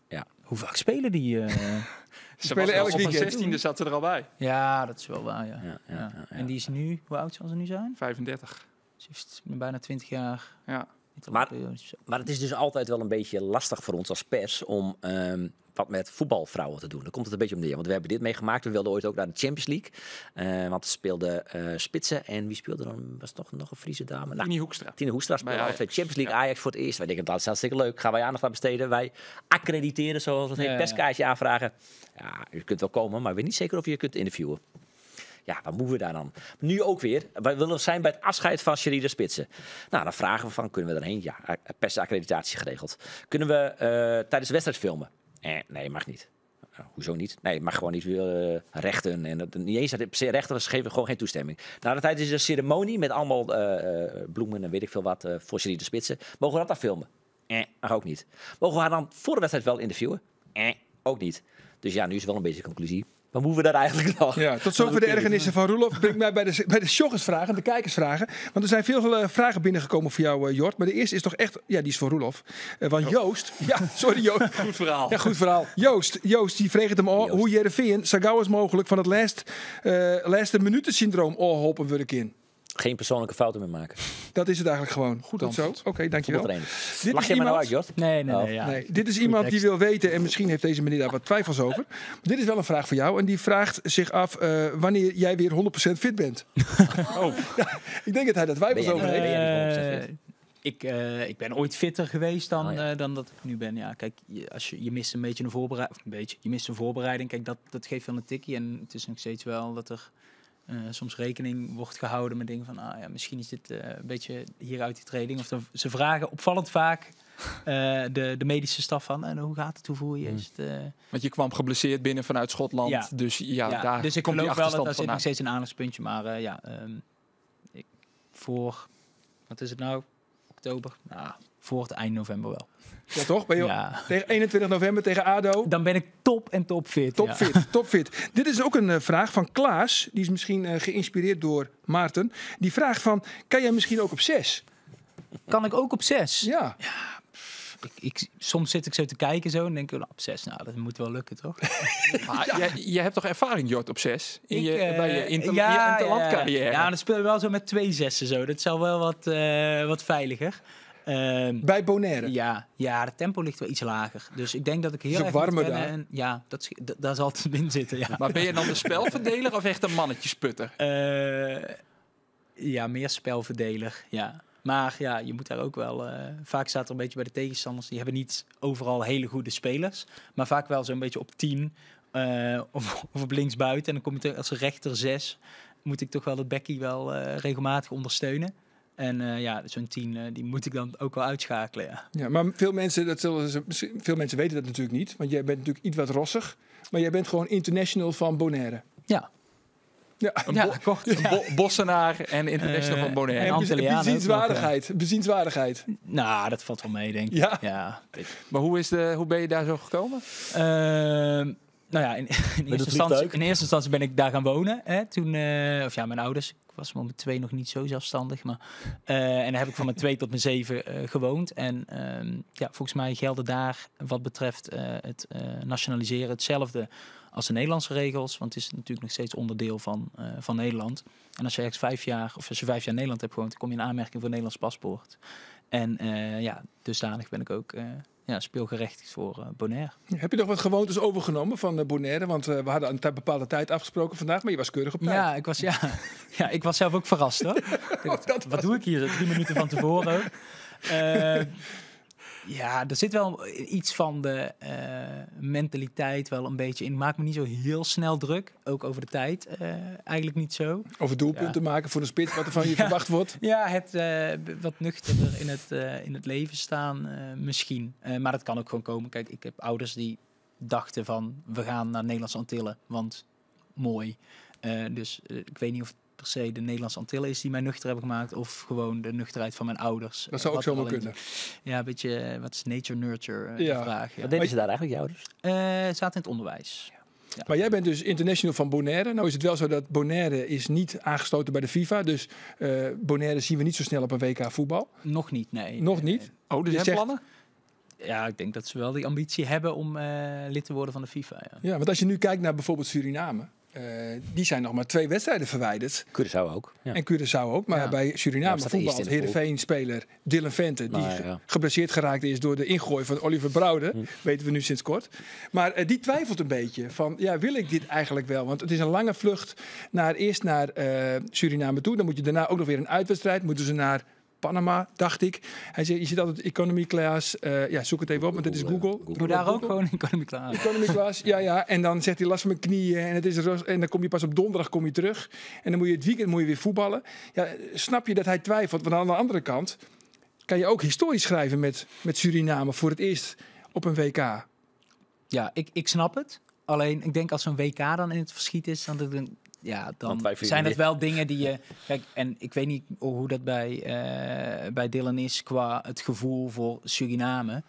Speaker 3: Ja.
Speaker 2: Hoe vaak spelen die?
Speaker 4: Ze spelen elk weekend. Op 16e zat ze er al bij.
Speaker 2: Ja, dat is wel waar, ja. Ja. En die is nu, hoe oud zal ze nu zijn?
Speaker 4: 35.
Speaker 2: Ze heeft bijna 20 jaar.
Speaker 4: Ja.
Speaker 3: Maar het is dus altijd wel een beetje lastig voor ons als pers om wat met voetbalvrouwen te doen. Daar komt het een beetje om neer. Want we hebben dit meegemaakt. We wilden ooit ook naar de Champions League. Want er speelden spitsen. En wie speelde dan? Was toch nog een Friese dame?
Speaker 4: Nou, Tine Hoekstra.
Speaker 3: Tine Hoekstra speelde altijd Champions League Ajax voor het eerst. Wij denken, dat is hartstikke leuk. Gaan wij aandacht aan besteden. Wij accrediteren, zoals het heet, perskaartje aanvragen. Ja, u kunt wel komen, maar ik weet niet zeker of je kunt interviewen. Ja, wat moeten we daar dan? Nu ook weer. Wij willen zijn bij het afscheid van Sherida Spitsen. Nou, dan vragen we van, kunnen we daarheen? Ja, persaccreditatie geregeld. Kunnen we tijdens de wedstrijd filmen? Nee, mag niet. Nou, hoezo niet? Nee, mag gewoon niet weer rechten. En dat, niet eens dat per se rechten, ze geven gewoon geen toestemming. Na de tijd is er een ceremonie met allemaal bloemen en weet ik veel wat voor Sherida Spitsen. Mogen we dat dan filmen? Mag ook niet. Mogen we haar dan voor de wedstrijd wel interviewen? Ook niet. Dus ja, nu is wel een beetje de conclusie. Maar moeten we daar eigenlijk nog?
Speaker 7: Ja, tot zover de ergernissen van Roelof. Brengt mij bij de sjoggersvragen, de kijkersvragen. Want er zijn veel vragen binnengekomen voor jou, Jort. Maar de eerste is toch echt... Ja, die is voor Roelof. Want Joost... Ja, sorry Joost.
Speaker 4: Goed verhaal.
Speaker 7: Ja, goed verhaal. Joost die vreegt hem al hoe Heerenveen zo gauw als mogelijk van het laatste minuten syndroom oorholpen worden in.
Speaker 3: Geen persoonlijke fouten meer maken.
Speaker 7: Dat is het eigenlijk gewoon. Goed zo. Oké, dankjewel.
Speaker 3: Lach je maar nou uit, Jort?
Speaker 2: Nee. Ja.
Speaker 7: Nee. Dit is iemand die wil weten, en misschien heeft deze meneer daar wat twijfels over. Maar dit is wel een vraag voor jou. En die vraagt zich af wanneer jij weer 100% fit bent.
Speaker 4: Oh.
Speaker 7: Ja, ik denk dat hij daar twijfels over heeft.
Speaker 2: Ik ben ooit fitter geweest dan dat ik nu ben. Ja, kijk, je mist een beetje een voorbereiding. Je mist een voorbereiding. Kijk, dat geeft wel een tikkie. En het is nog steeds wel dat er soms rekening wordt gehouden met dingen van, misschien is dit een beetje hier uit die training. Of ze vragen opvallend vaak de medische staf van, en hoe gaat het, hoe voel je? Is het,
Speaker 4: Want je kwam geblesseerd binnen vanuit Schotland, ja. Dus ja, daar
Speaker 2: dus ik
Speaker 4: komt die
Speaker 2: geloof wel
Speaker 4: achterstand
Speaker 2: dat daar zit
Speaker 4: vandaan.
Speaker 2: nog steeds een aandachtspuntje. Maar voor, wat is het nou? Oktober? Nou, voor het eind november wel.
Speaker 7: Ja, toch? Ben je tegen 21 november tegen ADO?
Speaker 2: Dan ben ik top en topfit.
Speaker 7: Topfit, Dit is ook een vraag van Klaas. Die is misschien geïnspireerd door Maarten. Die vraagt van, kan jij misschien ook op 6?
Speaker 2: Kan ik ook op 6?
Speaker 7: Ja.
Speaker 2: Soms zit ik zo te kijken zo en denk ik, nou, op 6, nou, dat moet wel lukken, toch?
Speaker 4: Maar jij hebt toch ervaring, Jort, op 6? Bij je interlandcarrière.
Speaker 2: Ja, dan speel je wel zo met 2 zessen zo. Dat is al wel wat veiliger.
Speaker 7: Bij Bonaire?
Speaker 2: Ja, de tempo ligt wel iets lager. Dus ik denk dat ik heel
Speaker 7: is
Speaker 2: erg
Speaker 7: warmer daar.
Speaker 2: En, ja, daar zal het in zitten. Ja.
Speaker 4: Maar ben je dan de spelverdeler of echt een mannetjesputter?
Speaker 2: Ja, meer spelverdeler, ja. Maar ja, je moet daar ook wel... vaak staat er een beetje bij de tegenstanders. Die hebben niet overal hele goede spelers. Maar vaak wel zo'n beetje op 10 of op linksbuiten. En dan kom je als rechter 6. Moet ik toch wel dat bekkie wel regelmatig ondersteunen. En zo'n 10, die moet ik dan ook wel uitschakelen. Ja,
Speaker 7: ja, maar veel mensen, veel mensen weten dat natuurlijk niet. Want jij bent natuurlijk iets wat rossig. Maar jij bent gewoon international van Bonaire.
Speaker 2: Ja.
Speaker 7: Ja,
Speaker 4: een kort. Een Bossenaar en international van Bonaire.
Speaker 7: En bezienswaardigheid. Bezienswaardigheid.
Speaker 2: Nou, dat valt wel mee, denk ik.
Speaker 7: Ja.
Speaker 2: Ja.
Speaker 4: Maar hoe ben je daar zo gekomen?
Speaker 2: Nou ja, in eerste instantie ben ik daar gaan wonen. Hè, toen, mijn ouders. Ik was met mijn 2 nog niet zo zelfstandig. Maar, en daar heb ik van mijn 2 tot mijn 7 gewoond. En volgens mij gelden daar wat betreft het nationaliseren hetzelfde als de Nederlandse regels. Want het is natuurlijk nog steeds onderdeel van Nederland. En als je ergens 5 jaar of als je 5 jaar in Nederland hebt gewoond, dan kom je in aanmerking voor een Nederlands paspoort. En dusdanig ben ik ook speelgerechtigd voor Bonaire.
Speaker 7: Heb je nog wat gewoontes overgenomen van Bonaire? Want we hadden een bepaalde tijd afgesproken vandaag, maar je was keurig op tijd.
Speaker 2: Ja, ik was zelf ook verrast, hoor. Wat doe ik hier? 3 minuten van tevoren ook. Ja, er zit wel iets van de mentaliteit wel een beetje in. Maak me niet zo heel snel druk, ook over de tijd eigenlijk niet zo.
Speaker 7: Over doelpunten maken voor de spits, wat er van je verwacht wordt.
Speaker 2: Ja, het wat nuchterder in het leven staan misschien. Maar dat kan ook gewoon komen. Kijk, ik heb ouders die dachten van, we gaan naar Nederlandse Antillen, want mooi. Dus ik weet niet of per se de Nederlandse Antillen is die mij nuchter hebben gemaakt, of gewoon de nuchterheid van mijn ouders.
Speaker 7: Dat zou ook zomaar kunnen.
Speaker 2: Ja, een beetje, wat is nature nurture, de vraag. Ja.
Speaker 3: Wat deden ze daar eigenlijk, je ouders?
Speaker 2: Zaten in het onderwijs. Ja.
Speaker 7: Maar jij bent dus international van Bonaire. Nou is het wel zo dat Bonaire is niet aangesloten bij de FIFA. Dus Bonaire zien we niet zo snel op een WK voetbal.
Speaker 2: Nog niet, nee.
Speaker 7: Nog niet?
Speaker 4: Oh, dus zijn plannen?
Speaker 2: Ja, ik denk dat ze wel die ambitie hebben om lid te worden van de FIFA. Ja.
Speaker 7: Ja, want als je nu kijkt naar bijvoorbeeld Suriname, die zijn nog maar 2 wedstrijden verwijderd.
Speaker 3: Curaçao ook. Ja.
Speaker 7: En Curaçao ook. Maar bij Suriname
Speaker 3: Ja, staat eerst
Speaker 7: voetbalt
Speaker 3: in de pool.
Speaker 7: Heerenveen-speler Dylan Vente, die geblesseerd geraakt is door de ingooi van Oliver Brouwer. Weten we nu sinds kort. Maar die twijfelt een beetje van, ja, wil ik dit eigenlijk wel? Want het is een lange vlucht eerst naar Suriname toe. Dan moet je daarna ook nog weer een uitwedstrijd. Moeten ze naar Panama, dacht ik. Hij zei, je zit altijd economy class. Ja, zoek het even op, want dit is
Speaker 3: Google,
Speaker 7: Google.
Speaker 3: Google.
Speaker 2: Doe daar ook gewoon economy class.
Speaker 7: Economy class, ja, ja. En dan zegt hij last van mijn knieën. En, het is en dan kom je pas op donderdag terug. En dan moet je het weekend weer voetballen. Ja, snap je dat hij twijfelt? Want aan de andere kant kan je ook historie schrijven met Suriname voor het eerst op een WK.
Speaker 2: Ja, ik snap het. Alleen, ik denk als zo'n WK dan in het verschiet is, dan dat een, ja, dan
Speaker 3: Want wij vinden
Speaker 2: zijn dat
Speaker 3: dit.
Speaker 2: wel dingen die je... Kijk, en ik weet niet hoe dat bij Dylan is qua het gevoel voor Suriname.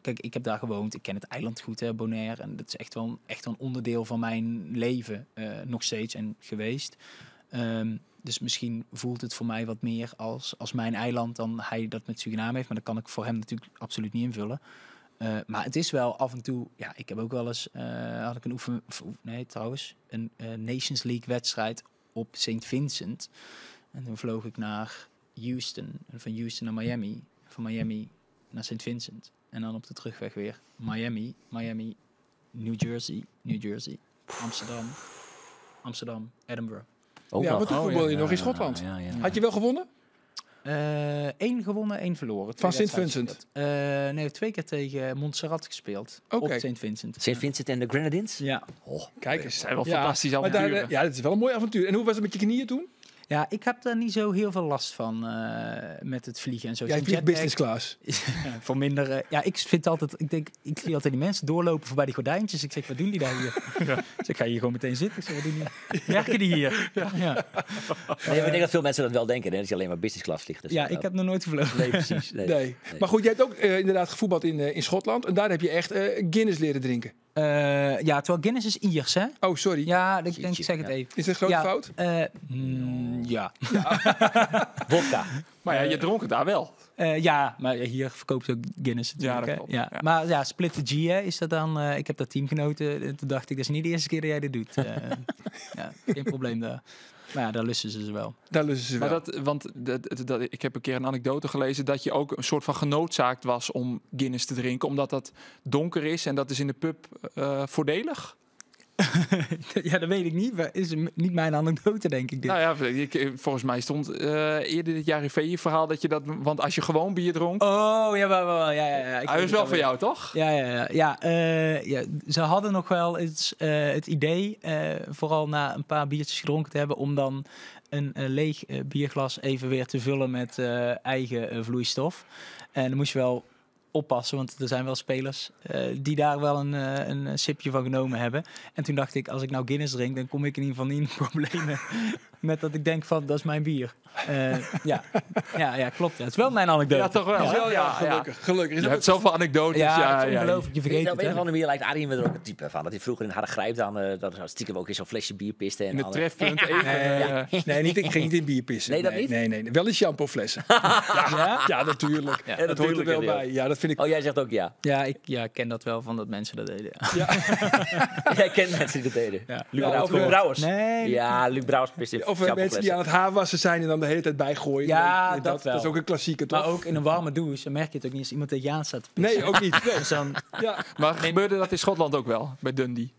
Speaker 2: Kijk, ik heb daar gewoond. Ik ken het eiland goed, hè, Bonaire. En dat is echt wel een onderdeel van mijn leven nog steeds en geweest. Dus misschien voelt het voor mij wat meer als mijn eiland dan hij dat met Suriname heeft. Maar dat kan ik voor hem natuurlijk absoluut niet invullen. Maar het is wel af en toe... Ja, ik heb ook wel eens... had ik een oefen, of, oef, nee, trouwens. Een Nations League wedstrijd op St. Vincent. En toen vloog ik naar Houston. En van Houston naar Miami. Van Miami naar St. Vincent. En dan op de terugweg weer Miami, Miami, New Jersey, New Jersey, Amsterdam, Amsterdam, Edinburgh.
Speaker 3: Ook
Speaker 7: Ja,
Speaker 3: nog.
Speaker 7: want toen voetbalde je nog in Schotland.
Speaker 3: Ja, ja, ja.
Speaker 7: Had je wel gewonnen?
Speaker 2: 1 gewonnen, 1 verloren. 2
Speaker 7: Van Sint
Speaker 2: wedstrijden
Speaker 7: Vincent?
Speaker 2: gespeeld. Nee, 2 keer tegen Montserrat gespeeld. Op Sint Vincent.
Speaker 3: Sint Vincent en de Grenadines?
Speaker 2: Ja.
Speaker 3: Oh,
Speaker 7: kijk eens.
Speaker 4: Dat zijn wel
Speaker 7: Ja,
Speaker 4: fantastische
Speaker 7: maar daar,
Speaker 4: avonturen.
Speaker 7: ja, dat is wel een mooi avontuur. En hoe was het met je knieën toen?
Speaker 2: Ja, ik heb daar niet zo heel veel last van met het vliegen en zo.
Speaker 7: Jij
Speaker 2: Zo'n
Speaker 7: vliegt
Speaker 2: jetlag.
Speaker 7: business class.
Speaker 2: Voor minder. Ja, ik vind altijd, ik denk, ik zie altijd die mensen doorlopen voorbij die gordijntjes. Ik zeg, wat doen die daar hier? Dus ik ga hier gewoon meteen zitten. Ik zeg, wat doen die? Werken die hier? Ja. Ja.
Speaker 3: Nee, maar ik denk dat veel mensen dat wel denken, hè, dat je alleen maar business class vliegt. Dus
Speaker 2: Ja,
Speaker 3: dat
Speaker 2: ik heb nog nooit gevlogen.
Speaker 3: Nee, precies. Nee.
Speaker 7: Nee.
Speaker 3: Nee.
Speaker 7: Maar goed, jij hebt ook inderdaad gevoetbald in Schotland. En daar heb je echt Guinness leren drinken.
Speaker 2: Ja, terwijl Guinness is Iers, hè?
Speaker 7: Oh, sorry.
Speaker 2: Ja, ik denk, ik
Speaker 3: Jeetje,
Speaker 2: zeg het
Speaker 3: ja.
Speaker 2: even.
Speaker 7: Is dat een grote
Speaker 2: Ja,
Speaker 7: fout?
Speaker 2: Ja.
Speaker 3: Ja. Vodka.
Speaker 4: Maar ja, je dronk het daar wel.
Speaker 2: Ja, maar hier verkoopt ook Guinness natuurlijk.
Speaker 4: Ja, dat
Speaker 2: hè.
Speaker 4: klopt.
Speaker 2: Ja.
Speaker 4: Ja.
Speaker 2: Maar ja, Split the G, hè, is dat dan... ik heb dat teamgenoten. En toen dacht ik, dat is niet de eerste keer dat jij dit doet. Ja, geen probleem daar. Maar ja, daar lusten ze ze wel.
Speaker 7: Daar lusten ze
Speaker 4: Maar
Speaker 7: wel.
Speaker 4: dat, want dat, dat, dat, ik heb een keer een anekdote gelezen dat je ook een soort van genoodzaakt was om Guinness te drinken, omdat dat donker is en dat is in de pub voordelig.
Speaker 2: Ja, dat weet ik niet. Maar is niet mijn anekdote, denk ik. Dit.
Speaker 4: Nou ja, volgens mij stond eerder dit jaar in VI verhaal dat je dat, want als je gewoon bier dronk.
Speaker 2: Oh, ja, wel, wel, ja, ja, ja. Ik
Speaker 4: Hij
Speaker 2: weet
Speaker 4: is wel
Speaker 2: het
Speaker 4: voor
Speaker 2: alweer.
Speaker 4: jou, toch?
Speaker 2: Ja, ja, ja. Ja, ja, ze hadden nog wel eens het idee, vooral na een paar biertjes gedronken te hebben, om dan een leeg bierglas even weer te vullen met eigen vloeistof. En dan moest je wel oppassen, want er zijn wel spelers die daar wel een sipje van genomen hebben. En toen dacht ik, als ik nou Guinness drink, dan kom ik in ieder geval niet in de problemen met dat ik denk van, dat is mijn bier. Ja. Ja, ja, klopt. Ja. Het is wel mijn anekdote.
Speaker 4: Ja, toch wel.
Speaker 7: Ja, ja,
Speaker 4: Ja,
Speaker 7: gelukkig. Gelukkig. Is
Speaker 4: Je
Speaker 7: dat
Speaker 4: hebt zoveel anekdotes.
Speaker 2: Ja,
Speaker 4: Ja,
Speaker 2: het is
Speaker 4: ja.
Speaker 2: ongelooflijk. Je vergeet
Speaker 3: Op
Speaker 2: het,
Speaker 3: een
Speaker 2: hè?
Speaker 3: of andere manier lijkt Arie me er ook een type van. Dat hij vroeger in Harde Grijp dan, dat zou stiekem ook in zo'n flesje bier piste. En
Speaker 4: In het
Speaker 3: alle-
Speaker 4: trefpunt even.
Speaker 7: Nee, nee, niet, ik ging niet in bier pissen.
Speaker 3: Nee, dat niet?
Speaker 7: Nee, nee, nee. Wel in shampooflessen. Ja, ja, natuurlijk.
Speaker 3: Ja,
Speaker 7: Dat hoort er
Speaker 3: natuurlijk,
Speaker 7: wel
Speaker 3: ja.
Speaker 7: bij. Ja, dat vind ik.
Speaker 3: Oh, jij zegt ook ja.
Speaker 2: Ja, ik ken dat wel van dat mensen dat deden. Ja.
Speaker 3: Jij kent mensen die dat deden.
Speaker 2: Ja.
Speaker 3: Luc,
Speaker 7: Ja,
Speaker 3: Brouwers.
Speaker 7: of,
Speaker 3: Luc Brouwers.
Speaker 2: Nee.
Speaker 3: Ja, Luc Brouwers piste in
Speaker 7: Of mensen die
Speaker 3: shampooflessen.
Speaker 7: aan het haar wassen zijn en dan de hele tijd bijgooien.
Speaker 2: Ja,
Speaker 7: Nee,
Speaker 2: dat wel.
Speaker 7: Dat is ook een klassieker, toch?
Speaker 2: Maar ook in een warme douche, dan merk je het ook niet als iemand tegen je aan staat te pissen.
Speaker 7: Nee, ook niet. Nee.
Speaker 2: Dus dan,
Speaker 7: Ja.
Speaker 4: Maar gebeurde dat in Schotland ook wel, bij Dundee?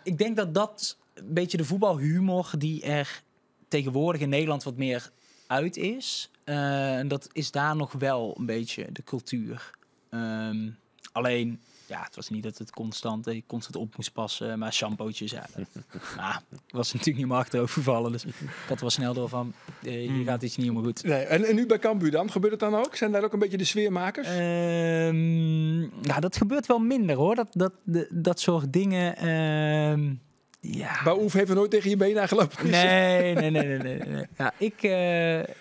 Speaker 2: Ik denk dat dat een beetje de voetbalhumor die er tegenwoordig in Nederland wat meer uit is. En dat is daar nog wel een beetje de cultuur. Alleen, ja, het was niet dat het constant, dat je constant op moest passen. Maar shampootjes, ja. Dat, nou, ik was natuurlijk niet meer achterover gevallen. Dus ik had wel snel door van, hier gaat iets niet helemaal goed.
Speaker 7: Nee. En nu bij Cambuur dan? Gebeurt het dan ook? Zijn daar ook een beetje de sfeermakers?
Speaker 2: Nou, dat gebeurt wel minder hoor. Dat soort dingen. Ja.
Speaker 7: Baouf heeft er nooit tegen je been aangelopen.
Speaker 2: Nee, nee, nee, nee, nee, nee. Ja, ik,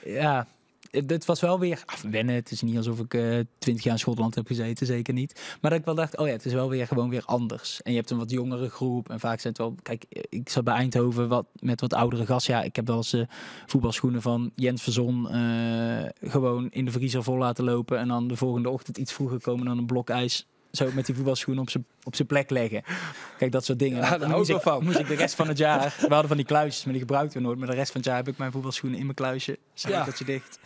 Speaker 2: ja. Het was wel weer af, wennen. Het is niet alsof ik 20 jaar in Schotland heb gezeten, zeker niet. Maar dat ik wel dacht, oh ja, het is wel weer gewoon weer anders. En je hebt een wat jongere groep. En vaak zijn het wel... Kijk, ik zat bij Eindhoven met wat oudere gasten. Ja, ik heb wel eens voetbalschoenen van Jens Verzon gewoon in de vriezer vol laten lopen. En dan de volgende ochtend iets vroeger komen dan een blok ijs. Zo met die voetbalschoenen op zijn plek leggen. Kijk, dat soort dingen.
Speaker 7: Ja, daar
Speaker 2: Dan
Speaker 7: hou ik wel van.
Speaker 2: moest ik de rest van het jaar... We hadden van die kluisjes, maar die gebruikten we nooit. Maar de rest van het jaar heb ik mijn voetbalschoenen in mijn kluisje. Sleuteltje dicht.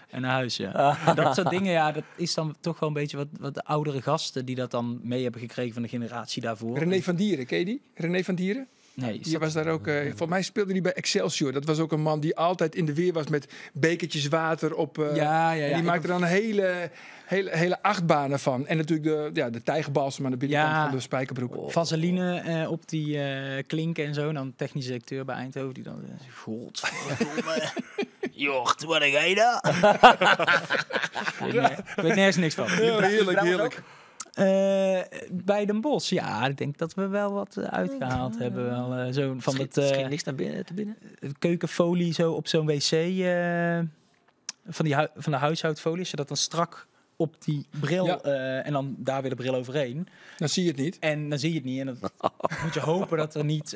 Speaker 2: En naar huis, ja. Dat soort dingen, ja, dat is dan toch wel een beetje wat de oudere gasten die dat dan mee hebben gekregen van de generatie daarvoor.
Speaker 7: René van Dieren, ken je die? René van Dieren?
Speaker 2: Nee, is
Speaker 7: Die
Speaker 2: dat-
Speaker 7: was daar ook, volgens mij speelde hij bij Excelsior. Dat was ook een man die altijd in de weer was met bekertjes water op.
Speaker 2: Ja.
Speaker 7: En die maakte er dan een hele, hele, hele achtbanen van. En natuurlijk de tijgerbalsem aan de binnenkant van de spijkerbroek.
Speaker 2: Vaseline op die klinken en zo. En dan technische directeur bij Eindhoven die dan... Godverdomme. Jort, wat ga je daar? Ik weet nergens niks van.
Speaker 7: Ja, heerlijk, heerlijk.
Speaker 2: Bij Den Bosch, ja, ik denk dat we wel wat uitgehaald hebben. Wel, zo van dat,
Speaker 3: Schiet niks naar binnen, te binnen?
Speaker 2: Keukenfolie zo op zo'n wc, van de huishoudfolie, zodat dan strak op die bril, en dan daar weer de bril overheen.
Speaker 7: Dan zie je het niet.
Speaker 2: En dan zie je het niet. En dan moet je hopen dat er niet,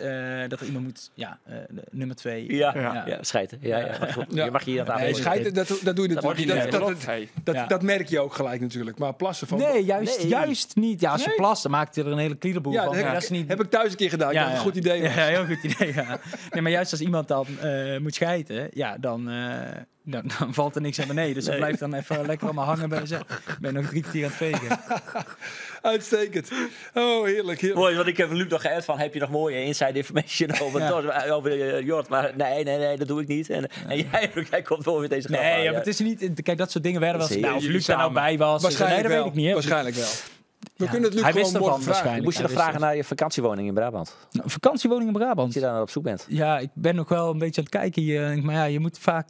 Speaker 2: dat er iemand moet, ja, de, nummer 2.
Speaker 3: Ja, ja, schijten. Ja, ja. Maar goed, je mag hier aan tafel
Speaker 7: Nee,
Speaker 3: zitten.
Speaker 7: schijten, dat doe je
Speaker 3: Dat
Speaker 7: natuurlijk
Speaker 3: mag
Speaker 7: niet.
Speaker 3: je
Speaker 7: Dat
Speaker 3: niet.
Speaker 7: merk je ook gelijk natuurlijk. Maar plassen van...
Speaker 2: Nee,
Speaker 3: Nee.
Speaker 2: juist niet. Ja, als je
Speaker 7: Nee.
Speaker 2: plast, dan maakt je er een hele kliederboel
Speaker 7: Ja,
Speaker 2: van.
Speaker 7: dat
Speaker 2: Maar dat is niet...
Speaker 7: heb ik thuis een keer gedaan. Ik dacht, een goed idee.
Speaker 2: Ja, heel goed idee, ja. Nee, maar juist als iemand dan moet schijten, ja, dan valt er niks naar beneden. Dus dat blijft dan even lekker allemaal hangen bij jezelf. Ik ben nog 3 kwartier aan het vegen.
Speaker 7: Uitstekend. Oh, heerlijk, heerlijk.
Speaker 3: Mooi, want ik heb Luc nog geappt van, heb je nog mooie inside information over Jort? Maar nee, nee, nee, dat doe ik niet. En jij komt wel met deze grap
Speaker 2: Nee,
Speaker 3: aan,
Speaker 2: ja,
Speaker 3: ja.
Speaker 2: maar het is niet... Kijk, dat soort dingen werden wel eens...
Speaker 3: Zeker.
Speaker 2: Nou, of Luc daar nou bij was.
Speaker 7: Waarschijnlijk
Speaker 2: Nee, dat
Speaker 7: wel.
Speaker 2: weet ik niet, hè.
Speaker 7: Waarschijnlijk wel. We
Speaker 2: Ja.
Speaker 7: kunnen het Luc
Speaker 2: Hij
Speaker 7: gewoon
Speaker 2: wist ervan
Speaker 7: morgen vragen.
Speaker 2: waarschijnlijk.
Speaker 3: Moest je nog
Speaker 2: Hij wist
Speaker 3: vragen naar je vakantiewoning in Brabant?
Speaker 2: Nou, vakantiewoning in Brabant?
Speaker 3: Dat je daar naar op zoek bent.
Speaker 2: Ja, ik ben nog wel een beetje aan het kijken hier. Maar ja, je moet vaak...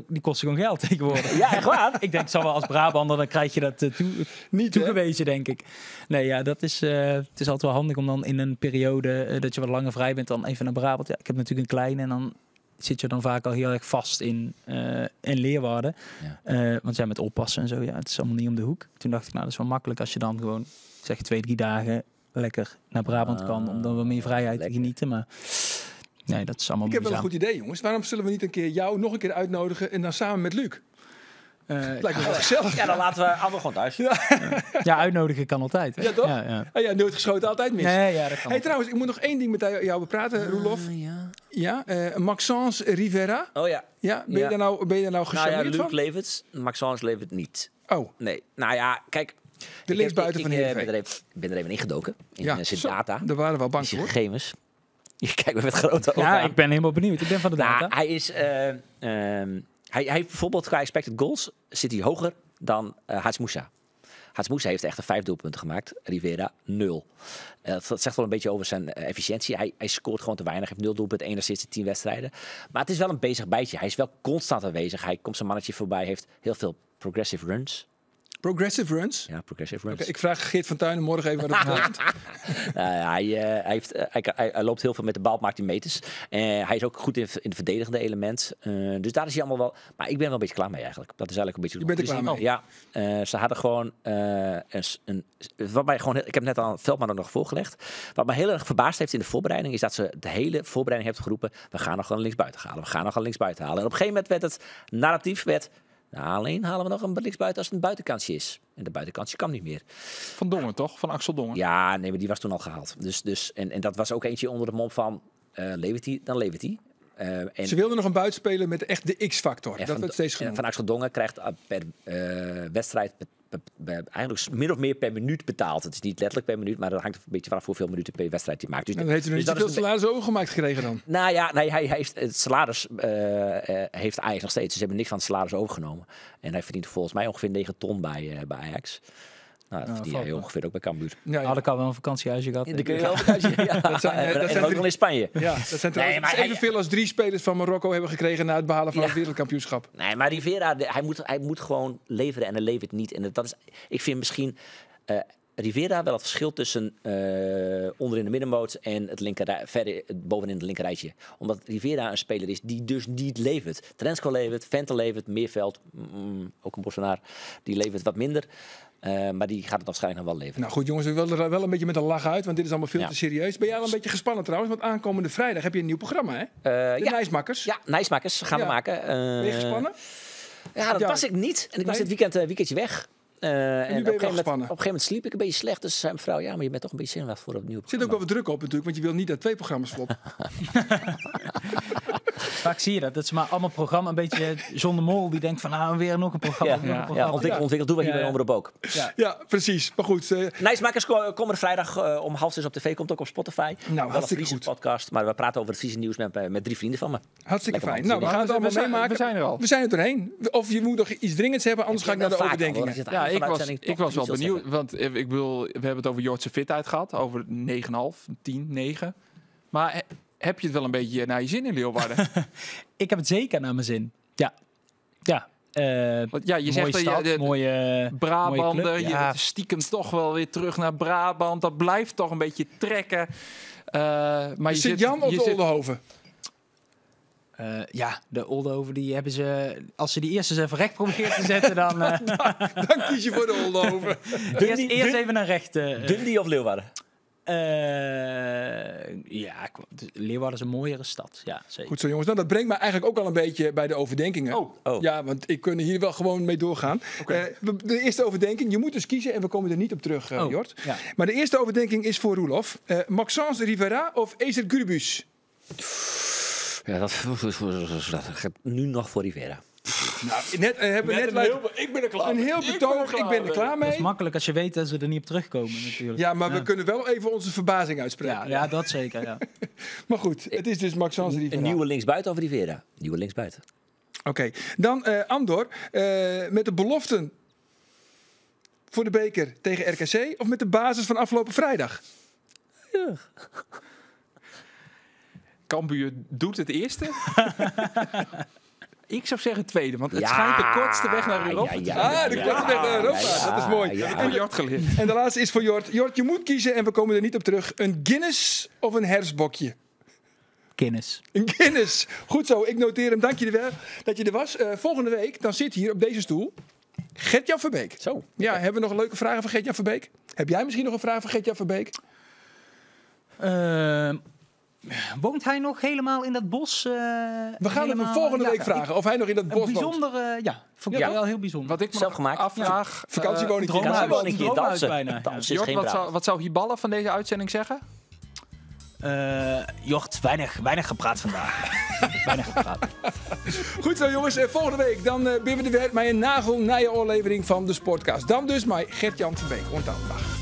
Speaker 2: die kosten gewoon geld tegenwoordig.
Speaker 3: Ja, echt waar?
Speaker 2: Ik denk, zal wel als Brabander, dan krijg je dat
Speaker 7: Niet, hè?
Speaker 2: toegewezen, denk ik. Nee, ja, dat is, het is altijd wel handig om dan in een periode dat je wat langer vrij bent, dan even naar Brabant. Ja, ik heb natuurlijk een kleine en dan zit je dan vaak al heel erg vast in Leeuwarden. Want ja, met oppassen en zo, ja, het is allemaal niet om de hoek. Toen dacht ik, nou, dat is wel makkelijk als je dan gewoon, zeg 2, 3 dagen lekker naar Brabant kan, om dan wat meer vrijheid te genieten. Maar nee, dat is allemaal
Speaker 7: Ik heb wel een
Speaker 2: moeizaam.
Speaker 7: goed idee, jongens. Waarom zullen we niet een keer jou nog een keer uitnodigen en dan samen met Luc? Lijkt me wel gezellig.
Speaker 3: Ja, dan laten we anderen gewoon thuis.
Speaker 7: Ja.
Speaker 2: Ja, uitnodigen kan altijd, hè?
Speaker 7: Ja, toch?
Speaker 2: Ja, ja.
Speaker 7: Ah, ja, nooit geschoten, altijd mis.
Speaker 2: Nee, ja, dat kan.
Speaker 7: Hey, trouwens, ik moet nog één ding met jou bepraten, Roelof.
Speaker 3: Ja.
Speaker 7: Ja, Maxence Rivera.
Speaker 3: Oh ja.
Speaker 7: Ja, ben je
Speaker 3: Ja.
Speaker 7: daar nou, ben je daar nou
Speaker 3: Nou ja,
Speaker 7: gecharmeerd
Speaker 3: Luc
Speaker 7: van?
Speaker 3: levert, Maxence levert niet.
Speaker 7: Oh.
Speaker 3: Nee, nou ja, kijk.
Speaker 7: De linksbuiten van
Speaker 3: Ik
Speaker 7: Heerenveen.
Speaker 3: ben er even ingedoken. In
Speaker 7: Ja,
Speaker 3: zijn
Speaker 7: zo,
Speaker 3: data.
Speaker 7: Daar waren we al bang
Speaker 3: In zijn
Speaker 7: voor.
Speaker 3: gegevens. Je kijkt me met grote ogen
Speaker 2: Ja,
Speaker 3: aan.
Speaker 2: ik ben helemaal benieuwd. Ik ben van de
Speaker 3: Nou,
Speaker 2: data.
Speaker 3: hij is, hij heeft bijvoorbeeld qua expected goals zit hij hoger dan Hadj Moussa. Hadj Moussa heeft echt 5 doelpunten gemaakt. Rivera 0. Dat zegt wel een beetje over zijn efficiëntie. Hij scoort gewoon te weinig. Hij heeft 0 doelpunten, 1 assist in 10 wedstrijden. Maar het is wel een bezig bijtje. Hij is wel constant aanwezig. Hij komt zijn mannetje voorbij. Heeft heel veel progressive runs.
Speaker 7: Progressive runs?
Speaker 3: Ja, progressive runs.
Speaker 7: Oké, ik vraag Geert van Tuinen morgen even wat dat betekent.
Speaker 3: Nou ja, hij loopt heel veel met de bal, maakt hij meters. Hij is ook goed in het verdedigende element. Dus daar is hij allemaal wel... Maar ik ben wel een beetje klaar mee eigenlijk. Dat is eigenlijk een beetje de
Speaker 7: Je bent er klaar
Speaker 3: conclusie.
Speaker 7: mee?
Speaker 3: Ja, ze hadden gewoon, een s-, een, wat mij gewoon heel, ik heb net al Veldman ook nog voorgelegd. Wat mij heel erg verbaasd heeft in de voorbereiding, is dat ze de hele voorbereiding heeft geroepen, we gaan nog een linksbuiten halen. We gaan nog een linksbuiten halen. En op een gegeven moment werd het narratief, werd, nou, alleen halen we nog een linksbuiten als het een buitenkantje is. En de buitenkantje kwam niet meer.
Speaker 4: Van Dongen, toch? Van Axel Dongen.
Speaker 3: Ja, nee, maar die was toen al gehaald. En dat was ook eentje onder de mom van levert hij, dan levert hij. En
Speaker 7: ze wilden nog een buitenspeler met echt de X-factor. Dat werd steeds genoemd.
Speaker 3: Van Axel Dongen krijgt per wedstrijd eigenlijk min of meer per minuut betaald. Het is niet letterlijk per minuut, maar dat hangt een beetje vanaf hoeveel minuten per wedstrijd hij maakt. Dus
Speaker 7: en dan heeft hij nog
Speaker 3: dus
Speaker 7: niet
Speaker 3: dat
Speaker 7: zoveel
Speaker 3: is een
Speaker 7: salaris overgemaakt gekregen dan?
Speaker 3: Nou ja, nee, hij heeft het salaris heeft Ajax nog steeds. Dus ze hebben niks van het salaris overgenomen. En hij verdient volgens mij ongeveer 9 ton bij Ajax. Nou, dat
Speaker 2: Ja,
Speaker 3: verdient
Speaker 2: valt
Speaker 3: hij
Speaker 2: wel.
Speaker 3: ongeveer ook bij Cambuur.
Speaker 7: Ja, ja.
Speaker 2: Had ik al wel een vakantiehuisje gehad.
Speaker 3: Ja, dan kun je wel een vakantiehuisje, ja.
Speaker 7: Dat zijn
Speaker 3: En
Speaker 7: dat
Speaker 3: en
Speaker 7: zijn
Speaker 3: ook
Speaker 7: drie
Speaker 3: nog in Spanje.
Speaker 7: Ja, dat zijn trouwens
Speaker 3: Nee, maar hij
Speaker 7: evenveel als 3 spelers van Marokko hebben gekregen na het behalen van
Speaker 3: Ja.
Speaker 7: het wereldkampioenschap.
Speaker 3: Nee, maar Rivera, hij moet gewoon leveren en hij levert niet. En dat is, ik vind misschien Rivera wel het verschil tussen onderin de middenmoot en het linker, verder bovenin het linkerrijtje. Omdat Rivera een speler is die dus niet levert. Trensko levert, Vente levert, Meerveld, ook een Bossenaar, die levert wat minder. Maar die gaat het waarschijnlijk nog wel leveren.
Speaker 7: Nou goed jongens, we willen er wel een beetje met een lach uit, want dit is allemaal veel te serieus. Ben jij al een beetje gespannen trouwens? Want aankomende vrijdag heb je een nieuw programma, hè? De Nijsmakkers.
Speaker 3: Ja, Nijsmakkers gaan we maken.
Speaker 7: Ben je gespannen?
Speaker 3: Ja, dat was ik niet. En ik was dit weekend weekendje weg.
Speaker 7: En nu ben je wel gespannen.
Speaker 3: Op een gegeven moment sliep ik een beetje slecht. Dus zei mijn vrouw, ja, maar je bent toch een beetje zenuwachtig voor het nieuwe
Speaker 7: programma. Zit ook wel wat druk op natuurlijk, want je wil niet dat twee programma's floppen.
Speaker 2: Vaak zie je dat. Dat is maar allemaal programma. Een beetje John de Mol die denkt van nou weer nog een programma.
Speaker 3: Ja, ontwikkel doen we hier bij Omroep ook.
Speaker 7: Ja, precies. Maar goed.
Speaker 3: Nijsmakers komen vrijdag om 5:30 op tv. Komt ook op Spotify.
Speaker 7: Nou, hartstikke
Speaker 3: een
Speaker 7: goed.
Speaker 3: Podcast. Maar we praten over het Friese nieuws met 3 vrienden van me.
Speaker 7: Hartstikke fijn. Nou, we gaan het allemaal meemaken.
Speaker 4: We zijn er al.
Speaker 7: We zijn er doorheen. Of je moet nog iets dringends hebben, anders ga ik naar de overdenkingen.
Speaker 4: Ja, ik was wel benieuwd. Want ik bedoel, we hebben het over Jordse fitheid gehad. Over 9,5, 10, 9. Maar heb je het wel een beetje naar je zin in Leeuwarden?
Speaker 2: Ik heb het zeker naar mijn zin. Ja. Ja.
Speaker 4: Want ja, je
Speaker 2: mooie
Speaker 4: zegt
Speaker 2: stad,
Speaker 4: dat
Speaker 2: mooie
Speaker 4: Brabander,
Speaker 2: mooie club, ja.
Speaker 4: Je stiekem toch wel weer terug naar Brabant. Dat blijft toch een beetje trekken. Maar je
Speaker 7: zit Jan of de Oldenhoven?
Speaker 2: Ja, de Oldenhoven, die hebben ze... Als ze die eerst eens even recht proberen te zetten, dan...
Speaker 7: Dan kies je voor de Oldenhoven.
Speaker 2: Eerst even naar recht.
Speaker 3: Dundee of Leeuwarden?
Speaker 2: Ja, Leeuwarden is een mooiere stad. Ja, zeker.
Speaker 7: Goed zo, jongens. Nou, dat brengt me eigenlijk ook al een beetje bij de overdenkingen.
Speaker 3: Oh.
Speaker 7: Ja, want ik kan hier wel gewoon mee doorgaan.
Speaker 4: Okay.
Speaker 7: De eerste overdenking, je moet dus kiezen en we komen er niet op terug, Jort.
Speaker 2: Ja.
Speaker 7: Maar de eerste overdenking is voor Roelof. Maxence Rivera of Ezer Gürbüz?
Speaker 3: Ja, dat gaat nu nog voor Rivera.
Speaker 7: Nou, net, hebben net net
Speaker 4: heel, ik ben er klaar
Speaker 7: een heel betoog, ik ben er klaar mee.
Speaker 2: Dat is makkelijk als je weet dat ze er niet op terugkomen natuurlijk.
Speaker 7: Ja, maar we kunnen wel even onze verbazing uitspreken.
Speaker 2: Ja, dat zeker, ja.
Speaker 7: Maar goed, het is dus Maxence Rivera.
Speaker 3: Een nieuwe linksbuiten of Rivera? Nieuwe linksbuiten.
Speaker 7: Oké, dan Andor. Met de beloften voor de beker tegen RKC of met de basis van afgelopen vrijdag?
Speaker 3: Ja.
Speaker 4: Cambuur doet het eerste. Ik zou zeggen tweede, want het schijnt de kortste weg naar Europa te zijn.
Speaker 7: De kortste weg naar Europa, dat is mooi.
Speaker 4: Ja. En Jort geleerd.
Speaker 7: En de laatste is voor Jort. Jort, je moet kiezen en we komen er niet op terug. Een Guinness of een herfstbokje?
Speaker 2: Guinness.
Speaker 7: Een Guinness. Goed zo, ik noteer hem. Dank je wel dat je er was. Volgende week, dan zit hier op deze stoel Gert-Jan Verbeek.
Speaker 3: Zo.
Speaker 7: Ja, hebben we nog een leuke vraag voor Gert-Jan Verbeek? Heb jij misschien nog een vraag voor Gert-Jan Verbeek?
Speaker 2: Woont hij nog helemaal in dat bos?
Speaker 7: We gaan hem volgende week vragen of hij nog in dat bos
Speaker 2: bijzonder, woont. Ja, vond ik wel heel bijzonder.
Speaker 4: Wat ik me
Speaker 3: zelf gemaakt
Speaker 4: afvraag.
Speaker 7: Vakantiewoning.
Speaker 3: Vakantiewoning in
Speaker 2: bijna.
Speaker 4: Jort, wat zou Hiballa van deze uitzending zeggen?
Speaker 2: Jort, weinig gepraat vandaag. Weinig gepraat.
Speaker 7: Goed zo jongens, volgende week dan ben we er weer met een nagelnije aflevering van de Sportcast. Dan dus met Gert-Jan Verbeek. Onthoud, dag.